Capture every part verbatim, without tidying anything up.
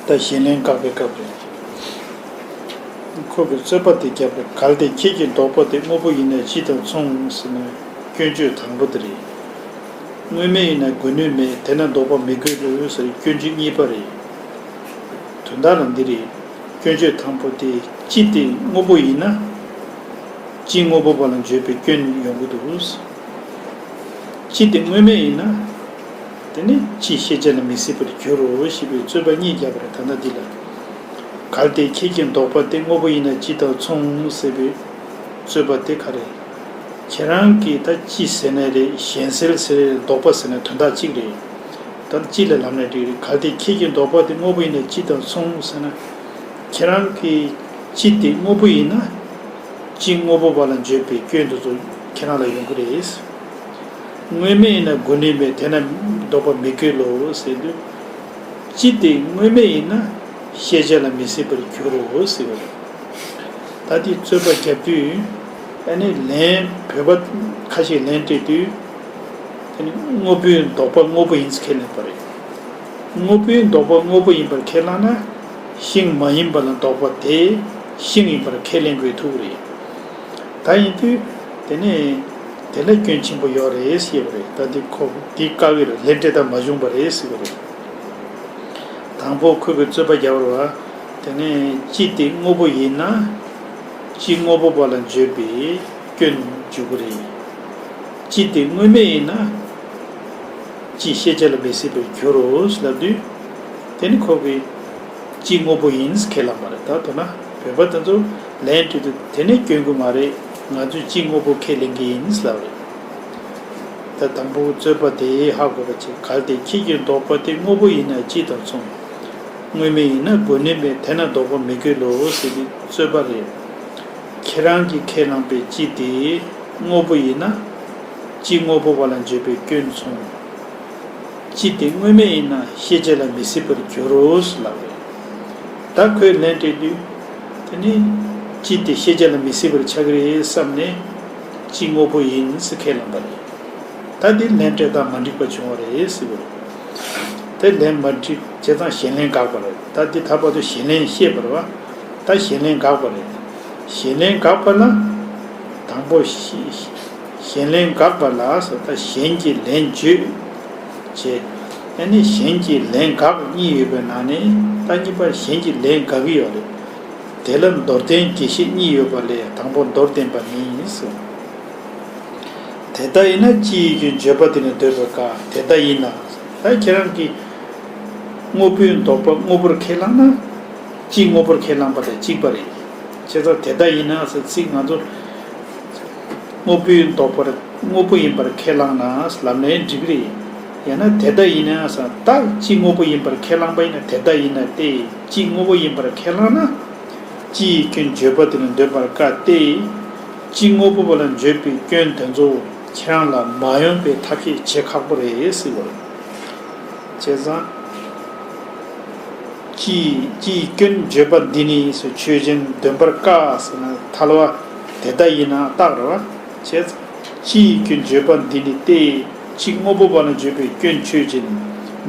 ད་གཞན་ལན་བཀག་པའི་སྐབས་རེད། ཁོ་གིས་རྩོད་པ་དེ་བརྒྱབ་པ་རེད། གལ་ཏེ་ཁྱེད་ཀྱི་ལྡོག་པ་དེ་དངོས་པོ་ཡིན་ན་སྤྱི་དང་མཚུངས་ཟེར་ན་སྐྱོན་བརྗོད་དང་པོ་དེ་རེད། དངོས་མེད་ཡིན་ན་དགོས་ནུས་མེད། དེས་ན་ལྡོག་པ་མི་དགོས་ལོ་ཟེར་སྐྱོན་བརྗོད་གཉིས་པ་རེད། དོན་དག་ལ་འདི་རེད། སྐྱོན་བརྗོད་དང་པོ་དེ་སྤྱི་དེ་དངོས་པོ་ཡིན་ན། སྤྱི་དངོས་པོ་བ་ལ་བརྗོད་པའི་སྐྱོན་ཡོང་གི་འདུག་སྤྱི་དེ་དངོས་མེད་ཡིན་ན། དེ་ནི་སྤྱིའི་ཤེས་བྱ་ལ་མི་སྲིད་པར་འགྱུར་རོ་ཞེས་པའི་རྩོད་པ་གཉིས་བརྒྱབ་པ་རེད། ད་ལྟ་འདི་ལ། གལ་ཏེ་ཁྱེད་ཀྱི་ལྡོག་པ་དེ་དངོས་པོ་ཡིན་ན་སྤྱི་དང་མཚུངས་ཟེར་བའི་རྩོད་པ་དེ་ག་རེད། ཁྱེད་རང་གིས་ད་སྤྱི་ཟེར་ནའི་རེད། གཞན་སེལ་ཟེར་རེད། ལྡོག་པ་ཟེར་ན་དོན་དག་གཅིག་རེད། ད་སྤྱི་ལ་ལབ་ན་འགྲིག་རེད། གལ་ཏེ་ཁྱེད་ཀྱི་ལྡོག་པ་དེ་དངོས་པོ་ཡིན་ན་སྤྱི་དང་མཚུངས་ཟེར་ན། ཁྱེད་རང་གི་སྤྱི་དེ་དངོས་པོ་ཡིན་ན། སྤྱི་དངོས་པོ་བ་ལ་བརྗོད་པའི་སྐྱོན་དེ་ཚོ་ཁྱེད་རང་ལ་ཡོང་གི་རེད། དངོས་མེད་ཡིན་ན་དགོས་ནུས་མེད། དེས་ན་ལྡོག་པ་མི་དགོས་ལོ་ཟེར་དུས། སྤྱི་དེ་དངོས་མེད་ཡིན་ན་ཤེས་བྱ་ལ་མི་སྲིད་པར་འགྱུར་རོ་ཟེར་བ་རེད། ད་དེ་རྩོད་པ་བརྒྱབ་དུས། ཨ་ནི་ལན་བོད་པ་ཁ་ཤས་ལན་སྤྲད་དུས། དེ་ནི་དངོས་པོའི་ལྡོག་པ་དངོས་པོ་ཡིན་ཁས་ལེན་པ་རེད། དངོས་པོའི་ལྡོག་པ་དངོས་པོ་ཡིན་པར་ཁས་བླངས་ན། ཤིང་མ་ཡིན་པ་ལ་ལྡོག་པ་དེ་ཤིང་ཡིན་པར་ཁས་ལེན་དགོས་ཐུག་རེད། ད་ཡིན་དུས། དེ་ནི་དེ་ལ་སྐྱོན་ཆེན་པོ་ཡོད་རེད་ཞེས་པ་རེད། ད་འདི་ཁོ་འདི་བཀག་གི་རེད། ལན་སྤྲད་སྟངས་མ་བྱུང་བ་རེད་ཟེར་བ་རེད། དང་པོ་ཁོས་གི་རྩོད་པ་བརྒྱབ་པ་རེད་བ། དེ་ནས་སྤྱི་དེ་དངོས་པོ་ཡིན་ན། སྤྱི་དངོས་པོ་བ་ལ་བརྗོད་པའི་སྐྱོན་འཇུག་གི་རེད། སྤྱི་དེ་དངོས་མེད་ཡིན་ན། སྤྱིའི་ཤེས་བྱ་ལ་མི་སྲིད་པར་འགྱུར་རོ་ལབ་དུས། དེ་ནི་ཁོ་གིས་སྤྱི་དངོས་པོ་ཡིན་ཁས་བླངས་པ་རེད། ད་དོན་ན་བོད་པ་དེ་ཚོ་ལན་སྤྲད་དུས་དེ་ནི་སྐྱོན་གི་མ་རེད། ང་ཚོས་སྤྱི་དངོས་པོ་ཁས་ལེན་གི་ཡིན་ལབ་རེད། ད་དང་པོ་རྩོད་པ་དེ་ཧ་གོ་བ་བྱེད། གལ་ཏེ་ཁྱེད་ཀྱི་ལྡོག་པ་དེ་དངོས་པོ་ཡིན་ན་སྤྱི་དང་མཚུངས། དངོས་མེད་ཡིན་ན་དགོས་ནི་མེད། དེས་ན་ལྡོག་པ་མི་དགོས་ལོ་ཟེར་གྱི་རྩོད་པ་རེད། ཁྱེད་རང་གིས་ཁས་བླངས་པའི་སྤྱི་དེ་དངོས་པོ་ཡིན་ན། སྤྱི་དངོས་པོ་བ་ལ་བརྗོད་པའི་སྐྱོན་མཚུངས། སྤྱི་དེ་དངོས་མེད་ཡིན་ན་ཤེས་བྱ་ལ་མི་སྲིད་པར་འགྱུར་རོ་ལབ་རེད། ད་ཁོས་ལན་སྤྲད་དུས། དེ་ནི་སྤྱི་དེ་ཤེས་བྱ་ལ་མི་སྲིད་པར་ཆགས་ཀྱི་རེད་བསམ་ནས། སྤྱི་དངོས་པོ་ཡིན་ཟེར་ཁས་བླངས་པ་རེད། ད་འདི་ལན་སྤྲད་སྟངས་མ་འགྲིག་པ་བྱུང་བ་རེད་ཟེར་བ་རེད། དེ་ལན་མ་འགྲིག་བྱས་ཙང་གཞན་ལན་དགག་པ་རེད། ད་འདི་ད་བར་དུ་གཞན་ལན་བཤད་པ་རེད་བ། ད་གཞན་ལན་དགག་པ་རེད། གཞན་ལན་དགག་པ་ལ། དང་པོ་གཞན་ལན་དགག་པ་ལ་ཟེར། ད་གཞན་གྱི་ལན་བརྗོད་བྱས། ཨ་ནི་གཞན་གྱི་ལན་དགག་གཉིས་ཡོད་པའི་ནང་ནས་ད་གཉིས་པ་གཞན་གྱི་ལན་དགག་གི་ཡོད་རེད། དེ་ལ་མདོར་བསྟན་རྒྱས་བཤད་གཉིས་ཡོད་པ་ལས་དང་པོ་མདོར་བསྟན་པ་ནི་ཟེར། དེ་ལྟ་ཡིན་ན་སྤྱི་ཡི་སྐྱོན་བརྗོད་པ་དེ་ནི་འདོད་པར་དཀའ། དེ་ལྟ་ཡིན་ན། ད་ཁྱེད་རང་གིས་དངོས་པོའི་ལྡོག་པ་དངོས་པོར་ཁས་བླངས་ན། སྤྱི་དངོས་པོར་ཁས་བླངས་པ་དང་གཅིག་པ་རེད། བྱས་ཙང་དེ་ལྟ་ཡིན་ན་ཟེར་ཚིག་ང་ཚོ། དངོས་པོའི་ལྡོག་པར་དངོས་པོ་ཡིན་པར་ཁས་བླངས་ན་ལབ་ནའི་འགྲིག་རེད། ཡང་ན་དེ་ལྟ་ཡིན་ན་ཟེར། ད་སྤྱི་དངོས་པོ་ཡིན་པར་ཁས་བླངས་པ་ཡིན་ན་དེ་ལྟ་ཡིན་ན་སྟེ། སྤྱི་དངོས་པོ་ཡིན་པར་ཁས་བླངས་ན། སྤྱི་ཡི་སྐྱོན་བརྗོད་པ་དེ་ནི་འདོད་པར་དཀའ་སྟེ། སྤྱི་དངོས་པོ་བ་ལ་བརྗོད་པའི་སྐྱོན་དེ་ཚོ་ཁྱེད་རང་ལ་མ་ཡོང་བའི་ཐབས་ཤེས་བྱེད་ཁག་པོ་རེད་ཟེར་བ་རེད། བྱས་ཙང་། སྤྱི་ཡི་སྐྱོན་བརྗོད་པ་འདི་ནི་ཆོས་ཅན། འདོད་པར་དཀའ་ཟེར་ན་ཐལ་བ་དེ་ལྟ་ཡིན་ན་རྟགས་རེད་བ། བྱས་ཙང་། སྤྱི་ཡི་སྐྱོན་བརྗོད་པ་འདི་ནི་སྟེ། སྤྱི་དངོས་པོ་བ་ལ་བརྗོད་པའི་སྐྱོན་ཆོས་ཅན།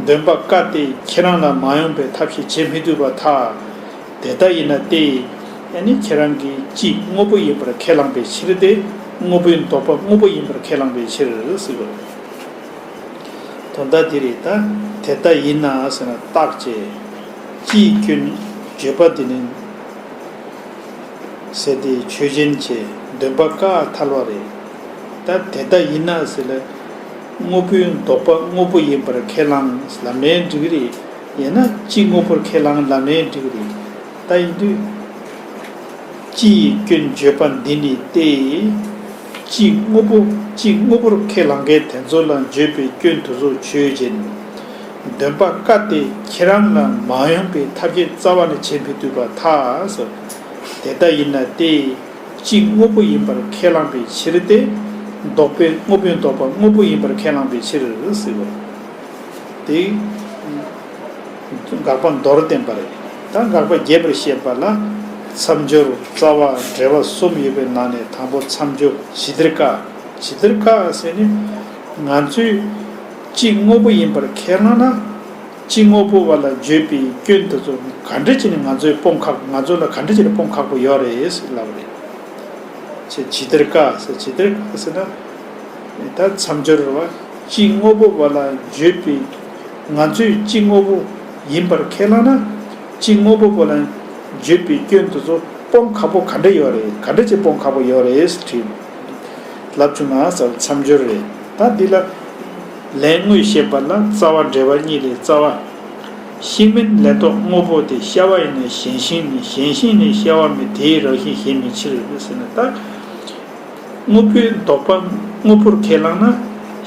འདོད་པ་དཀའ་སྟེ་ཁྱེད་རང་ལ་མ་ཡོང་བའི་ཐབས་ཤེས་བྱེད་མི་ཐུབ་པར་ཐལ། དེ་ལྟ་ཡིན་ན་སྟེ། ཨ་ནི་ཁྱེད་རང་གིས་སྤྱི་དངོས་པོ་ཡིན་པར་ཁས་བླངས་པའི་ཕྱིར་ཏེ། དངོས་པོའི་ལྡོག་པ་དངོས་པོ་ཡིན་པར་ཁས་བླངས་པའི་ཕྱིར་ཟེར་བ་རེད། དོན་དག་འདི་རེད་ད། དེ་ལྟ་ཡིན་ན་ཟེར་ན་རྟགས་ཅེས། སྤྱིའི་སྐྱོན་བརྗོད་པ་འདི་ནི། ཟེར་ཏེ་ཆོས་ཅན་བྱས། འདོད་པ་དཀའ་ཐལ་བ་རེད། ད་དེ་ལྟ་ཡིན་ན་ཟེར་ལ། དངོས་པོའི་ལྡོག་པ་དངོས་པོ་ཡིན་པར་ཁས་བླངས་ལབ་ནའི་འགྲིག་གི་རེད། ཡང་ན་སྤྱི་དངོས་པོར་ཁས་བླངས་ལབ་ནའི་འགྲིག་གི་རེད། ད་ཡིན་དུས། སྤྱི་ཡི་སྐྱོན་བརྗོད་པ་འདི་ནི་སྟེ། སྤྱི་དངོས་པོ་སྤྱི་དངོས་པོར་ཁས་བླངས་མཁན་དེ་ཚོ་ལ་བརྗོད་པའི་སྐྱོན་དེ་ཚོ་ཆོས་ཅན། འདོད་པ་དཀའ་སྟེ་ཁྱེད་རང་ལ་མ་ཡོང་པའི་ཐབས་ཤེས་རྩ་བ་ནས་བྱེད་མི་ཐུབ་པར་ཐལ། དེ་ལྟ་ཡིན་ན་སྟེ། སྤྱི་དངོས་པོ་ཡིན་པར་ཁས་བླངས་པའི་ཕྱིར་ཏེ། ལྡོག་པའི་དངོས་པོའི་ལྡོག་པ་དངོས་པོ་ཡིན་པར་ཁས་བླངས་པའི་ཕྱིར་ཟེར་བ། དེ། དགག་པ་མདོར་བསྟན་པ་རེད། ད་དགག་པ་རྒྱས་པར་བཤད་པ་ལ། མཚམས་སྦྱོར་རྩ་བ་འགྲེལ་པ་གསུམ་ཡོད་པའི་ནང་ནས་དང་པོ་མཚམས་སྦྱོར་ཇི་ལྟར་བཀག་ཇི་ལྟར་བཀག་ཟེར་ནས། ང་ཚོས་སྤྱི་དངོས་པོ་ཡིན་པར་ཁས་བླངས་ན། སྤྱི་དངོས་པོ་བ་ལ་བརྗོད་པའི་སྐྱོན་དེ་ཚོ་ག་འདྲ་བྱས་ནས་ང་ཚོའི་སྤོང་ཁག་ང་ཚོ་ལ་ག་འདྲ་བྱས་ནས་སྤོང་ཁག་པོ་ཡོད་རེད་ཟེར་ལབ་རེད། ཅེས་ཇི་ལྟར་བཀག་ཟེར་ཇི་ལྟར་བཀག་ཟེར་ན། ད་མཚམས་སྦྱོར་རེད་བ། སྤྱི་དངོས་པོ་བ་ལ་བརྗོད་པའི་ང་ཚོའི་སྤྱི་དངོས་པོ་ཡིན་པར་ཁས་བླངས་ན། སྤྱི་དངོས་པོ་བ་ལ་བརྗོད་པའི་སྐྱོན་དེ་ཚོ་སྤོང་ཁག་པོ་ག་འདྲ་ཡོད་རེད། ག་འདྲ་བྱས་སྤོང་ཁག་པོ་ཡོད་རེད་ཟེར་དྲིས། ལབ་བྱུང་ང་ཟེར་མཚམས་སྦྱོར་རེད། ད་འདི་ལ་ལན་དངོས་བཤད་པ་ལ་རྩ་བ་འགྲེལ་པ་གཉིས་ལས་རྩ་བ། ཤིང་མིན་ལན་ལྡོག་དངོས་པོ་སྟེ། ཤ་བ་ཡིན་ན་གཞན་ཤིང་མིན། གཞན་ཤིང་ནི་ཤ་བ་མིན། དེའི་རང་བཞིན་གཞན་མིན་ཕྱིར་ཟེར་ན། ད་དངོས་པོའི་ལྡོག་པ་དངོས་པོར་ཁས་བླངས་ན།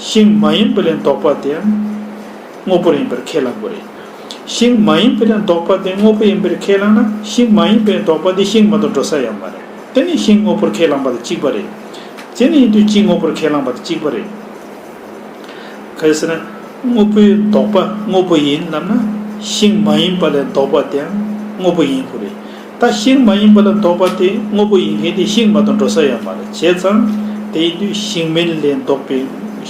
ཤིང་མ་ཡིན་པ་ལས་ལྡོག་པ་དེའང་དངོས་པོར་ཡིན་པར་ཁས་བླང་དགོས་རེད། ཤིང་མ་ཡིན་པ་ལས་ལྡོག་པ་དེ་དངོས་པོ་ཡིན་པར་ཁས་བླངས་ན། ཤིང་མ་ཡིན་པ་ལས་ལྡོག་པ་དེ་ཤིང་མ་གཏོགས་འགྲོ་ས་ཡོད་མ་རེད། དེ་ནི་ཤིང་དངོས་པོར་ཁས་བླངས་པ་དང་གཅིག་པ་རེད། དེ་ནི་ཡིན་དུས་སྤྱི་དངོས་པོར་ཁས་བླངས་པ་དང་གཅིག་པ་རེད། གལ་སྲིད་ན། དངོས་པོའི་ལྡོག་པ་དངོས་པོ་ཡིན་ལབ་ན། ཤིང་མ་ཡིན་པ་ལས་ལྡོག་པ་དེའང་དངོས་པོ་ཡིན་དགོས་རེད། ད་ཤིང་མ་ཡིན་པ་ལས་ལྡོག་པ་དེ་དངོས་པོ་ཡིན་མཁན་དེ་ཤིང་མ་གཏོགས་འགྲོ་ས་ཡོད་མ་རེད། བྱས་ཙང་། དེ་ཡིན་དུས་ཤིང་མིན་ལས་ལྡོག་པའི་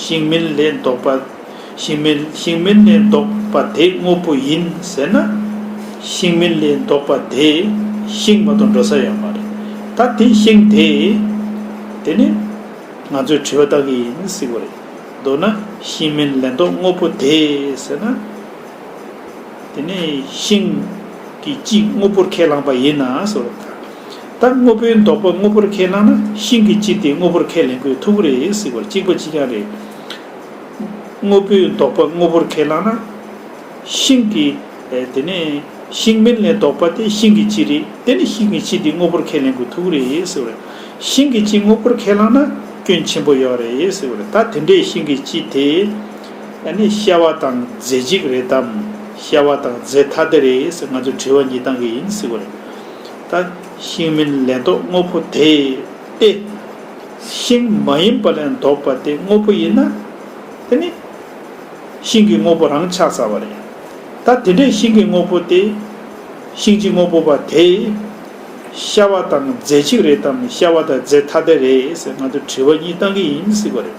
ཤིང་མིན་ལས་ལྡོག་པ། ཤིང་མིན་ཤིང་མིན་ལས་ལྡོག་པ་དེ་དངོས་པོ་ཡིན་ཟེར་ན། ཤིང་མིན་ལས་ལྡོག་པ་དེ་ཤིང་མ་གཏོགས་འགྲོ་ས་ཡོད་མ་རེད། ད་དེ་ཤིང་དེ། དེ་ནི། ང་ཚོས་དྲི་བ་བཏང་གི་ཡིན་ཟེར་བ་རེད། མདོར་ན་ཤིང་མིན་ལན་ལྡོག་དངོས་པོ་དེ་ཟེར་ན། དེ་ནས་ཤིང་གི་སྤྱི་དངོས་པོར་ཁས་བླངས་པ་ཡིན་ན་ཟེར་བ་རེད། ད་དངོས་པོའི་ལྡོག་པ་དངོས་པོར་ཁས་བླངས་ན་ཤིང་གི་སྤྱི་དེ་དངོས་པོར་ཁས་ལེན་དགོས་ཐུག་གི་རེད་ཟེར་བ་རེད། གཅིག་པ་གཅིག་རྐྱང་རེད། དངོས་པོའི་ལྡོག་པ་དངོས་པོར་ཁས་བླངས་ན། ཤིང་གི། ཨེ། དེ་ནས་ཤིང་མིན་ལས་ལྡོག་པ་དེ་ཤིང་གི་སྤྱི་རེད། དེ་ནི་ཤིང་གི་སྤྱི་དེ་དངོས་པོར་ཁས་ལེན་དགོས་ཐུག་རེད་ཟེར་བ་རེད། ཤིང་གི་སྤྱི་དངོས་པོར་ཁས་བླངས་ན་སྐྱོན་ཆེན་པོ་ཡོད་རེད་ཟེར་བ་རེད། ད་དེ་འདྲའི་ཤིང་གི་སྤྱི་དེ། ཨ་ནི་ཤ་བ་དང་རྫས་གཅིག་རེད་དམ། ཤ་བ་དང་རྫས་ཐ་དད་རེད་ཟེར་ང་ཚོས་དྲི་བ་གཉིས་བཏང་གི་ཡིན་ཟེར་བ་རེད། ད་ཤིང་མིན་ལན་ལྡོག་དངོས་པོ་དེ་སྟེ། ཤིང་མ་ཡིན་པ་ལས་ལྡོག་པ་དེ་དངོས་པོ་ཡིན་ན། དེ་ནི། ཤིང་གི་དངོས་པོ་རང་ཆགས་ཚར་བ་རེད། ད་དེ་འདྲའི་ཤིང་གི་དངོས་པོ་དེ། ཤིང་གཅིག་དངོས་པོ་བ་དེ། ཤ་བ་དང་རྫས་གཅིག་རེད་དམ། ཤ་བ་དང་རྫས་ཐ་དད་རེད་ཟེར་ང་ཚོས་དྲི་བ་གཉིས་བཏང་གི་ཡིན་ཟེར་བ་རེད།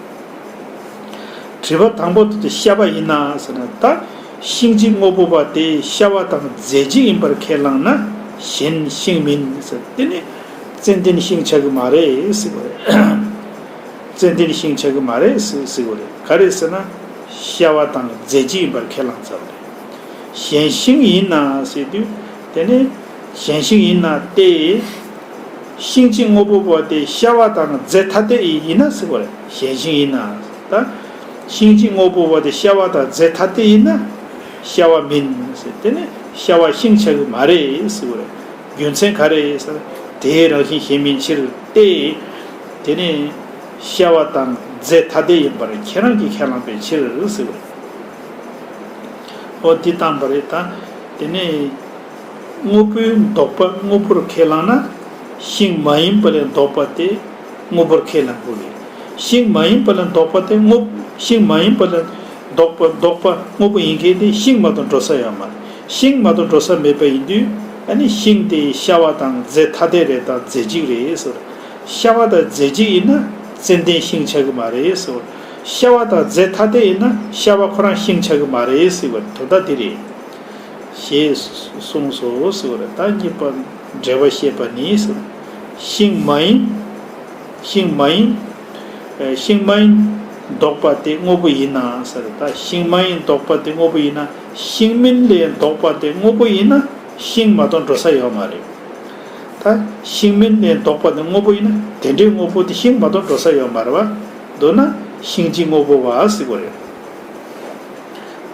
དྲི་བ་དང་པོ་དེ་ཤ་བ་ཡིན་ན་ཟེར་ན། ད་ཤིང་གཅིག་དངོས་པོ་བ་དེ་ཤ་བ་དང་རྫས་གཅིག་ཡིན་པར་ཁས་བླངས་ན། གཞན་ཤིང་མིན་ཟེར། དེ་ནི་ཙན་དན་ཤིང་ཆགས་ཀྱི་མ་རེད་ཟེར་བ་རེད། ཙན་དན་ཤིང་ཆགས་ཀྱི་མ་རེད་ཟེར་ཟེར་བ་རེད། ག་རེ་ཟེར་ན། ཤ་བ་དང་རྫས་གཅིག་ཡིན་པར་ཁས་བླངས་ཚར་བ་རེད། གཞན་ཤིང་ཡིན་ན་ཟེར་དུས། དེ་ནི་གཞན་ཤིང་ཡིན་ན་སྟེ། ཤིང་གཅིག་དངོས་པོ་བ་དེ་ཤ་བ་དང་རྫས་ཐ་དད་ཡིན་ན་ཟེར་བ་རེད། གཞན་ཤིང་ཡིན་ན། ད་ཤིང་གཅིག་དངོས་པོ་བ་དེ་ཤ་བ་དང་རྫས་ཐ་དད་ཡིན་ན། ཤ་བ་མིན་ཟེར། དེ་ནི་ཤ་བ་ཤིང་ཆགས་ཀྱི་མ་རེད་ཟེར་བ་རེད། རྒྱུ་མཚན་ག་རེ་ཟེར། དེའི་རང་བཞིན་གཞན་མིན་ཕྱིར་ཏེ། དེ་ནི་ཤ་བ་དང་རྫས་ཐ་དད་ཡིན་པར་ཁྱེད་རང་གིས་ཁས་བླངས་པའི་ཕྱིར་ཟེར་བ་རེད། འོ་འདི་བཏང་བ་རེད་ད། དེ་ནི་དངོས་པོའི་ལྡོག་པ་དངོས་པོར་ཁས་བླངས་ན། ཤིང་མ་ཡིན་པ་ལས་ལྡོག་པ་དེ་དངོས་པོར་ཁས་བླང་དགོས་རེད། ཤིང་མ་ཡིན་པ་ལས་ལྡོག་པ་དེ་དངོས། ཤིང་མ་ཡིན་པ་ལས་ལྡོག་པ་ལྡོག་པ་དངོས་པོ་ཡིན་མཁན་དེ་ཤིང་མ་གཏོགས་འགྲོ་ས་ཡོད་མ་རེད། ཤིང་མ་གཏོགས་འགྲོ་ས་མེད་པ་ཡིན་དུས། ཨ་ནི་ཤིང་དེ་ཤ་བ་དང་རྫས་ཐ་དད་རེད་དམ་རྫས་གཅིག་རེད་ཟེར། ཤ་བ་དང་རྫས་གཅིག་ཡིན་ན་ཙན་དན་ཤིང་ཆགས་ཀྱི་མ་རེད་ཟེར། ཤ་བ་དང་རྫས་ཐ་དད་ཡིན་ན་ཤ་བ་ཁོ་རང་ཤིང་ཆགས་ཀྱི་མ་རེད་ཟེར་བ་དོན་དག་དེ་རེད། ཞེས་གསུངས་སོ་ཟེར་བ་རེད། ད་གཉིས་པ་འགྲེལ་པ་བཤད་པ་ནི་ཟེར། ཤིང་མ་ཡིན། ཤིང་མ་ཡིན། ཨེ། ཤིང་མ་ཡིན་ལྡོག་པ་དེ་དངོས་པོ་ཡིན་ན་ཟེར། ད་ཤིང་མ་ཡིན་ལྡོག་པ་དེ་དངོས་པོ་ཡིན་ན། ཤིང་མིན་ལས་ལྡོག་པ་དེ་དངོས་པོ་ཡིན་ན་ཤིང་མ་གཏོགས་འགྲོ་ས་ཡོད་མ་རེད། ད་ཤིང་མིན་ལས་ལྡོག་པ་དེ་དངོས་པོ་ཡིན་ན་དེ་འདྲའི་དངོས་པོ་དེ་ཤིང་མ་གཏོགས་འགྲོ་ས་ཡོད་མ་རེད་བ། མདོར་ན་ཤིང་གཅིག་དངོས་པོ་བ་ཟེར་དགོས་རེད།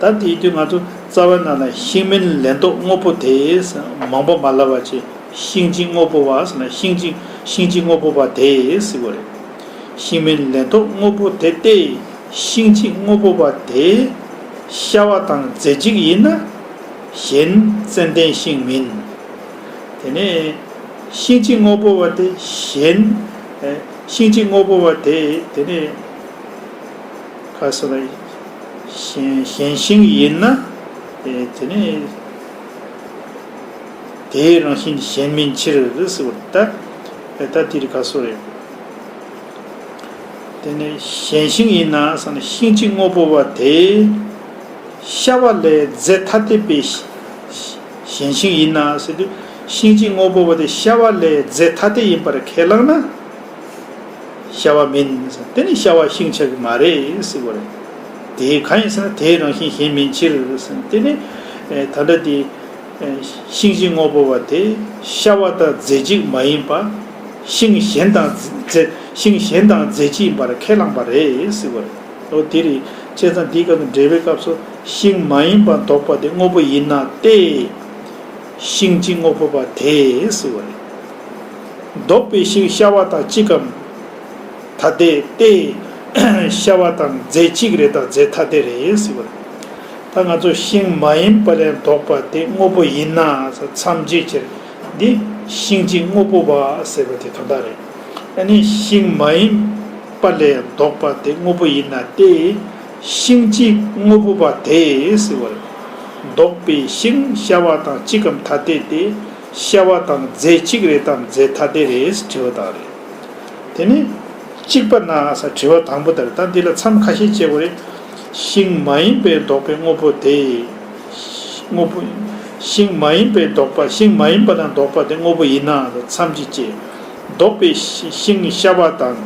ད་དེའི་དུས་ང་ཚོ་རྩ་བའི་ནང་ལ་ཤིང་མིན་ལན་ལྡོག་དངོས་པོ་དེ་མང་པོ་མ་ལབ་པ་བྱས། ཤིང་གཅིག་དངོས་པོ་བ་ཟེར་ན་ཤིང་གཅིག་ཤིང་གཅིག་དངོས་པོ་བ་དེ་ཟེར་དགོས་རེད། ཤིང་མིན་ལན་ལྡོག་དངོས་པོ་དེ་སྟེ། ཤིང་གཅིག་དངོས་པོ་བ་དེ་ཤ་བ་དང་རྫས་གཅིག་ཡིན་ན། གཞན་ཙན་དན་ཤིང་མིན། དེ་ནས་ཤིང་གཅིག་དངོས་པོ་བ་དེ་གཞན། ཨེ། ཤིང་གཅིག་དངོས་པོ་བ་དེ་དེ་ནས། ག་ཟེར་ན། གཞན་གཞན་ཤིང་ཡིན་ན། ཨེ། དེ་ནས་དེའི་རང་བཞིན་གཞན་མིན་ཕྱིར་ཟེར་བ་ད། ཨེ། ད་དེ་རིགས་ག་ཟེར་རེད། དེ་ནས་གཞན་ཤིང་ཡིན་ན་ཟེར་ན་ཤིང་གཅིག་དངོས་པོ་བ་དེ། ཤ་བ་ལས་རྫས་ཐ་དད་པའི་གཞན་ཤིང་ཡིན་ན་ཟེར་དུས། ཤིང་གཅིག་དངོས་པོ་བ་དེ་ཤ་བ་ལས་རྫས་ཐ་དད་ཡིན་པར་ཁས་བླངས་ན། ཤ་བ་མིན་ཟེར། དེ་ནི་ཤ་བ་ཤིང་ཆགས་ཀྱི་མ་རེད་ཟེར་བ་རེད། དེ་གང་ཡིན་ཟེར་ན་དེའི་རང་བཞིན་གཞན་མིན་ཕྱིར་ཟེར། དེ་ནི་ད་ལྟ་དེ། ཤིང་གཅིག་དངོས་པོ་བ་དེ་ཤ་བ་དང་རྫས་གཅིག་མ་ཡིན་པ། ཤིང་གཞན་དང་རྫས་ཤིང་གཞན་དང་རྫས་གཅིག་ཡིན་པར་ཁས་བླངས་པ་རེད་ཟེར་བ་རེད། འོ་དེ་རེད། བྱས་ཙང་འདིའི་སྐབས་སུ་འགྲེལ་པའི་སྐབས་སུ་ཤིང་མ་ཡིན་པར་འདོགས་པ་དེ་དངོས་པོ་ཡིན་ན་སྟེ། ཤིང་གཅིག་དངོས་པོ་བ་དེ་ཟེར་བ་རེད། འདོགས་པའི་ཤིང་ཤ་བ་དང་གཅིག་གམ་ཐ་དད་དེ། ཤ་བ་དང་རྫས་གཅིག་རེད་དམ་རྫས་ཐ་དད་རེད་ཟེར་བ་རེད། ད་ང་ཚོ་ཤིང་མ་ཡིན་པ་ལས་འདོགས་པ་དེ་དངོས་པོ་ཡིན་ན་མཚམས་གཅོད་ཕྱིར། འདི་ཤིང་གཅིག་དངོས་པོ་བ་ཟེར་བ་དེ་དོན་དག་རེད། ཨ་ནི་ཤིང་མ་ཡིན་པ་ལས་འདོགས་པ་དེ་དངོས་པོ་ཡིན་ན་སྟེ། ཤིང་གཅིག་དངོས་པོ་བ་དེ་ཟེར་བ་རེད། འདོགས་པའི་ཤིང་ཤ་བ་དང་གཅིག་གམ་ཐ་དད་དེ། ཤ་བ་དང་རྫས་གཅིག་རེད་དམ་རྫས་ཐ་དད་རེད་དྲི་བ་དག་རེད། དེ་ནི་གཅིག་པ་ན་ཟེར་དྲི་བ་དང་པོ་དེ་རེད། ད་འདི་ལ་མཚམས་ཁ་ཤས་བཅད་དགོས་རེད། ཤིང་མ་ཡིན་པས་འདོགས་པའི་དངོས་པོ་དེ། དངོས་པོ། ཤིང་མ་ཡིན་པས་འདོགས་པ་ཤིང་མ་ཡིན་པ་ལ་འདོགས་པ་དེ་དངོས་པོ་ཡིན་ན་མཚམས་གཅོད་ཕྱིར། འདོགས་པའི་ཤིང་ཤ་བ་དང་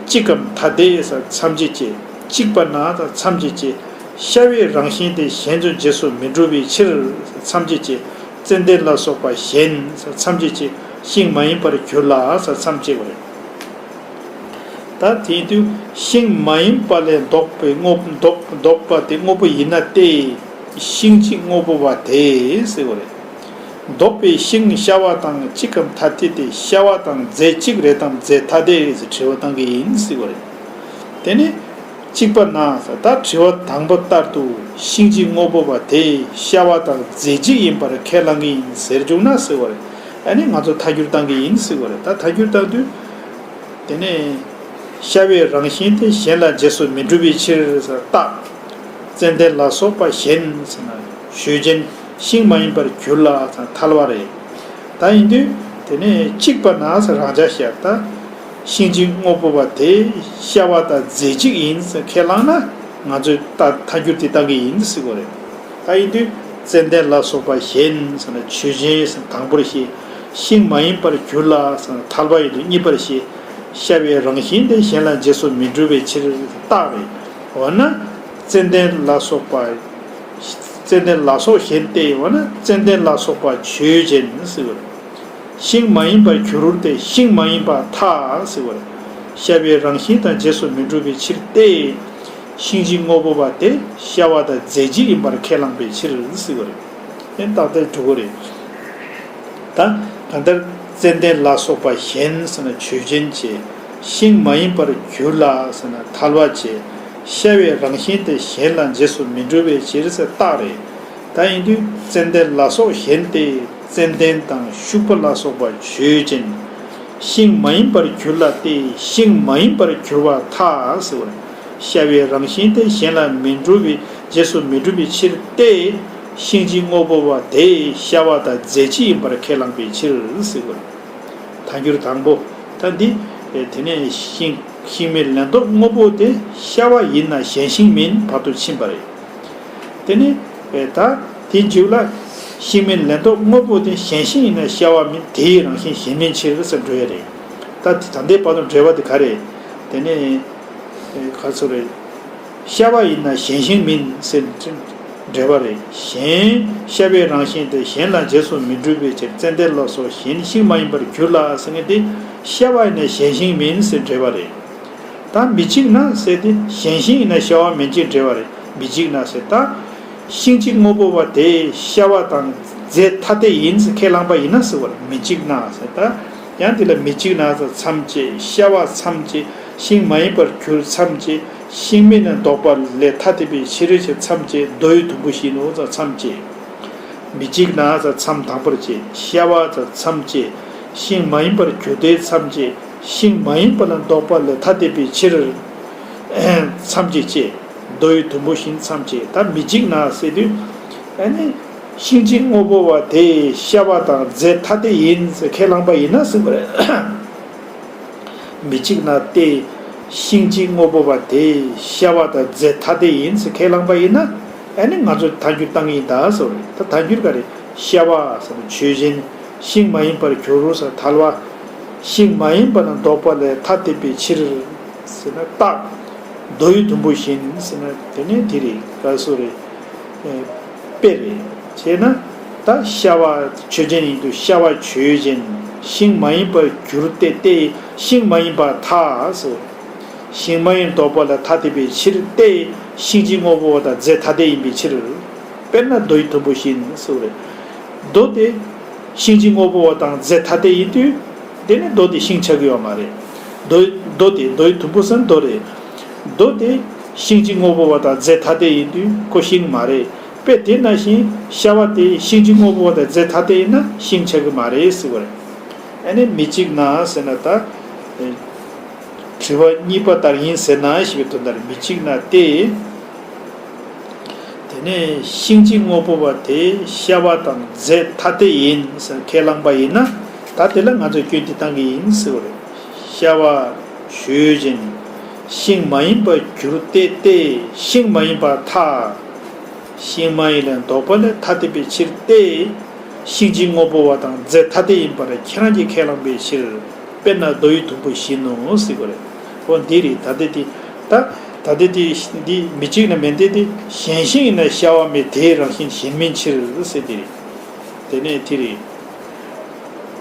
གཅིག་གམ་ཐ་དད་ཟེར་མཚམས་གཅོད་ཕྱིར། གཅིག་པ་ན་མཚམས་གཅོད་ཕྱིར། ཤ་བའི་རང་བཞིན་དེ་གཞན་དུ་རྗེས་སུ་མི་འགྲུབ་པའི་ཕྱིར་མཚམས་གཅོད་ཕྱིར། ཙན་དན་ལ་སོགས་པ་གཞན་མཚམས་གཅོད་ཕྱིར། ཤིང་མ་ཡིན་པར་གྱུར་ལ་མཚམས་གཅོད་པ་རེད། ད་དེ་དུས་ཤིང་མ་ཡིན་པ་ལས་འདོགས་པའི་དངོས་འདོགས་འདོགས་པ་དེ་དངོས་པོ་ཡིན་ན་སྟེ། ཤིང་གཅིག་དངོས་པོ་བ་དེ་ཟེར་བ་རེད། འདོགས་པའི་ཤིང་ཤ་བ་དང་གཅིག་གམ་ཐ་དད་དེ་ཤ་བ་དང་རྫས་གཅིག་རེད་དམ་རྫས་ཐ་དད་རེད་ཟེར་དྲི་བ་བཏང་གི་ཡིན་ཟེར་བ་རེད། དེ་ནི། གཅིག་པ་ན་ཟེར་ད་དྲི་བ་དང་པོ་ལྟར་དུ་ཤིང་གཅིག་དངོས་པོ་བ་དེ་ཤ་བ་དང་རྫས་གཅིག་ཡིན་པར་ཁས་བླངས་ཀྱི་ཡིན་ཟེར་བྱུང་ན་ཟེར་བ་རེད། ཨ་ནི་ང་ཚོ་ཐལ་འགྱུར་བཏང་གི་ཡིན་ཟེར་བ་རེད། ད་ཐལ་འགྱུར་བཏང་དུས། དེ་ནས་ཤ་བའི་རང་བཞིན་དེ་གཞན་ལ་རྗེས་སུ་མི་འགྲུབ་པའི་ཕྱིར་ཟེར་རྟགས། ཙན་དན་ལ་སོགས་པ་གཞན་ཟེར་ན་ཆོས་ཅན། ཤིང་མ་ཡིན་པར་གྱུར་ལ་ཟེར་ན་ཐལ་བ་རེད། ད་ཡིན་དུས་དེ་ནས་གཅིག་པ་ན་ཟེར་རང་འཇགས་བཤད་ད། ཤིང་གཅིག་དངོས་པོ་བ་དེ་ཤ་བ་དང་རྫས་གཅིག་ཡིན་ཟེར་ཁས་བླངས་ན་ང་ཚོས་ད་ཐལ་འགྱུར་དེ་བཏང་གི་ཡིན་ཟེར་གོ་རེད། ད་ཡིན་དུས་ཙན་དན་ལ་སོགས་པ་གཞན་ཟེར་ན་ཆོས་ཅན་ཟེར་ན་དང་པོར་བཤད། ཤིང་མ་ཡིན་པར་གྱུར་ལ་ཟེར་ན་ཐལ་བ་ཡིན་དུས་གཉིས་པར་བཤད། ཤ་བའི་རང་བཞིན་དེ་གཞན་ལ་རྗེས་སུ་མི་འགྲུབ་པའི་ཕྱིར་རྟགས་རེད། འོ་ན་ཙན་དན་ལ་སོགས་པ། ཙན་དན་ལ་སོགས་གཞན་ཏེ་འོ་ན་ཙན་དན་ལ་སོགས་པ་ཆོས་ཅན་ཟེར་བ་རེད། ཤིང་མ་ཡིན་པར་གྱུར་ཏེ་ཤིང་མ་ཡིན་པར་ཐལ་ཟེར་བ་རེད། ཤ་བའི་རང་བཞིན་དང་རྗེས་སུ་མི་འགྲུབ་པའི་ཕྱིར་ཏེ། ཤིང་གཅིག་དངོས་པོ་བ་དེ་ཤ་བ་དང་རྫས་གཅིག་ཡིན་པར་ཁས་བླངས་པའི་ཕྱིར་ཟེར་བ་རེད། ཨེ་རྟགས་དེ་གྲུབ་པ་རེད། ད་གང་ལྟར་ཙན་དན་ལ་སོགས་པ་གཞན་ཟེར་ན་ཆོས་ཅན་བྱས། ཤིང་མ་ཡིན་པར་གྱུར་ལ་ཟེར་ན་ཐལ་བ་བྱས། ཤ་བའི་རང་བཞིན་དེ་གཞན་ལ་རྗེས་སུ་མི་འགྲུབ་པའི་ཕྱིར་ཟེར་རྟགས་རེད། ད་ཡིན་དུས་ཙན་དན་ལ་སོགས་གཞན་ཏེ་ཙན་དན་དང་ཤུག་པ་ལ་སོགས་པ་ཆོས་ཅན། ཤིང་མ་ཡིན་པར་གྱུར་ལ་སྟེ་ཤིང་མ་ཡིན་པར་གྱུར་པར་ཐལ་ཟེར་བ་རེད། ཤ་བའི་རང་བཞིན་དེ་གཞན་ལ་མི་འགྲུབ་པའི་རྗེས་སུ་མི་འགྲུབ་པའི་ཕྱིར་ཏེ། ཤིང་གཅིག་དངོས་པོ་བ་དེ་ཤ་བ་དང་རྫས་གཅིག་ཡིན་པར་ཁས་བླངས་པའི་ཕྱིར་ཟེར་བ་རེད། ཐལ་འགྱུར་དང་པོ། ད་འདི། དེ་ནས་ཤིང་ཤིང་མིན་ལན་འདོགས་དངོས་པོ་དེ་ཤ་བ་ཡིན་ན་གཞན་ཤིང་མིན་བར་དུ་ཕྱིན་པ་རེད། དེ་ནས་ད་དེ་མཇུག་ལ་ཤིང་མིན་ལན་འདོགས་དངོས་པོ་དེ་གཞན་ཤིང་ཡིན་ན་ཤ་བ་མིན་དེའི་རང་བཞིན་གཞན་མིན་ཕྱིར་ཟེར་འགྲོ་ཡ་རེད། ད་ད་ལྟའི་བར་དུ་འགྲེལ་པ་དེ་ག་རེད། དེ་ནས་ག་ཚོད་རེད། ཤ་བ་ཡིན་ན་གཞན་ཤིང་མིན་ཟེར་འགྲེལ་པ་རེད། གཞན་ཤ་བའི་རང་བཞིན་དེ་གཞན་ལ་རྗེས་སུ་མི་འགྲུབ་པའི་ཕྱིར་ཙན་དན་ལ་སོགས་གཞན་ཤིང་མ་ཡིན་པར་གྱུར་ལ་ཟེར་མཁན་དེ་ཤ་བ་ཡིན་ན་གཞན་ཤིང་མིན་ཟེར་འགྲེལ་པ་རེད། ད་མི་གཅིག་ན་ཟེར་དེ་གཞན་ཤིང་ཡིན་ན་ཤ་བ་མིན་གཅིག་འགྲེལ་པ་རེད། མི་གཅིག་ན་ཟེར་ད། ཤིང་གཅིག་དངོས་པོ་བ་དེ་ཤ་བ་དང་རྫས་ཐ་དད་ཡིན་ཟེར་ཁས་བླངས་པ་ཡིན་ན་ཟེར་བ་རེད། མི་གཅིག་ན་ཟེར་ད། ཡང་དེ་ལ་མི་གཅིག་ན་ཟེར་མཚམས་བཅད། ཤ་བ་མཚམས་བཅད། ཤིང་མ་ཡིན་པར་གྱུར་མཚམས་བཅད། ཤིང་མིན་ན་འདོགས་པ་ལས་ཐ་དད་པའི་ཕྱིར་ཞེས་མཚམས་བཅད། མདོ་ཡི་དུམ་བུ་བཞིན་ནོ་ཟེར་མཚམས་བཅད། མི་གཅིག་ན་ཟེར་མཚམས་དང་པོར་བཅད། ཤ་བ་ཟེར་མཚམས་བཅད། ཤིང་མ་ཡིན་པར་གྱུར་ཏེ་མཚམས་བཅད། ཤིང་མ་ཡིན་པ་ལ་འདོགས་པ་ལས་ཐ་དད་པའི་ཕྱིར། མཚམས་བཅད་བཅད། མདོ་ཡི་དུམ་བུ་བཞིན་མཚམས་བཅད། ད་མི་གཅིག་ན་ཟེར་དུས། ཨ་ནི། ཤིང་གཅིག་དངོས་པོ་བ་དེ་ཤ་བ་དང་རྫས་ཐ་དད་ཡིན་ཟེར་ཁས་བླངས་པ་ཡིན་ན་ཟེར་བ་རེད། མི་གཅིག་ན་སྟེ། ཤིང་གཅིག་དངོས་པོ་བ་དེ་ཤ་བ་དང་རྫས་ཐ་དད་ཡིན་ཟེར་ཁས་བླངས་པ་ཡིན་ན། ཨ་ནི་ང་ཚོ་ཐལ་འགྱུར་བཏང་གི་ཡིན་ད་ཟེར་བ་རེད། ད་ཐལ་འགྱུར་ག་རེ། ཤ་བ་ཟེར་ན་ཆོས་ཅན། ཤིང་མ་ཡིན་པར་གྱུར་ཟེར་ན་ཐལ་བ། ཤིང་མ་ཡིན་པ་ལ་ལྡོག་པ་ལས་ཐ་དད་པའི་ཕྱིར་ཟེར་ན་རྟགས། མདོ་ཡི་དུམ་བུ་བཞིན་ཟེར་ན་དེ་ནས་དེ་རེད། ག་སོ་རེད། ཨེ། དཔེ་རེད། བྱས་ན་ད་ཤ་བ་ཆོས་ཅན་ཡིན་དུས་ཤ་བ་ཆོས་ཅན། ཤིང་མ་ཡིན་པར་གྱུར་ཏེ་སྟེ། ཤིང་མ་ཡིན་པར་ཐལ་ཟེར། ཤིང་མ་ཡིན་ལྡོག་པ་ལ་ཐ་དད་པའི་ཕྱིར་ཏེ། ཤིང་གཅིག་དངོས་པོ་བ་དང་རྫས་ཐ་དད་ཡིན་པའི་ཕྱིར། དཔེར་ན་མདོ་ཡི་དུམ་བུ་བཞིན་ཟེར་བ་རེད། མདོ་དེ་ཤིང་གཅིག་དངོས་པོ་བ་དང་རྫས་ཐ་དད་ཡིན་དུས། དེ་ནི་མདོ་དེ་ཤིང་ཆགས་ཀྱི་ཡོད་མ་རེད། མདོ་མདོ་དེ་མདོ་ཡི་དུམ་བུ་ཟེར་ན་མདོ་རེད། མདོ་དེ་ཤིང་གཅིག་དངོས་པོ་བ་དང་རྫས་ཐ་དད་ཡིན་དུས་ཁོ་ཤིང་མ་རེད། དཔེ་དེ་ནང་བཞིན་ཤ་བ་དེ་ཤིང་གཅིག་དངོས་པོ་བ་དང་རྫས་ཐ་དད་ཡིན་ན་ཤིང་ཆགས་ཀྱི་མ་རེད་ཟེར་བ་རེད། ཨ་ནི་མི་གཅིག་ན་ཟེར་ན་ད། དྲི་བ་གཉིས་པ་ལྟར་ཡིན་ཟེར་ན་ཞེས་པའི་དོན་དག་རེད། མི་གཅིག་ན་སྟེ། དེ་ནས་ཤིང་གཅིག་དངོས་པོ་བ་དེ་ཤ་བ་དང་རྫས་ཐ་དད་ཡིན་ཟེར་ཁས་བླངས་པ་ཡིན་ན། ད་དེ་ལ་ང་ཚོས་སྐྱོན་འདི་བཏང་གི་ཡིན་ཟེར་བ་རེད། ཤ་བ་ཆོས་ཅན། ཤིང་མ་ཡིན་པར་གྱུར་ཏེ་སྟེ། ཤིང་མ་ཡིན་པར་ཐལ། ཤིང་མ་ཡིན་ལས་ལྡོག་པ་ལས་ཐ་དད་པའི་ཕྱིར་ཏེ། ཤིང་གཅིག་དངོས་པོ་བ་དང་རྫས་ཐ་དད་ཡིན་པར་ཁྱེད་རང་གིས་ཁས་བླངས་པའི་ཕྱིར། དཔེར་ན་མདོ་ཡི་དུམ་བུ་བཞིན་ནོ་ཟེར་གྱི་རེད། འོ་འདི་རེད། ད་ལྟ་དེ། ད། ད་ལྟ་དེ་འདི་མི་གཅིག་ན་མེད་དེ། དེ་གཞན་ཤིང་ཡིན་ན་ཤ་བ་མེད་དེའི་རང་བཞིན་གཞན་མིན་ཕྱིར་ཟེར་དེ་རེད། དེ་ནས་དེ་རེད།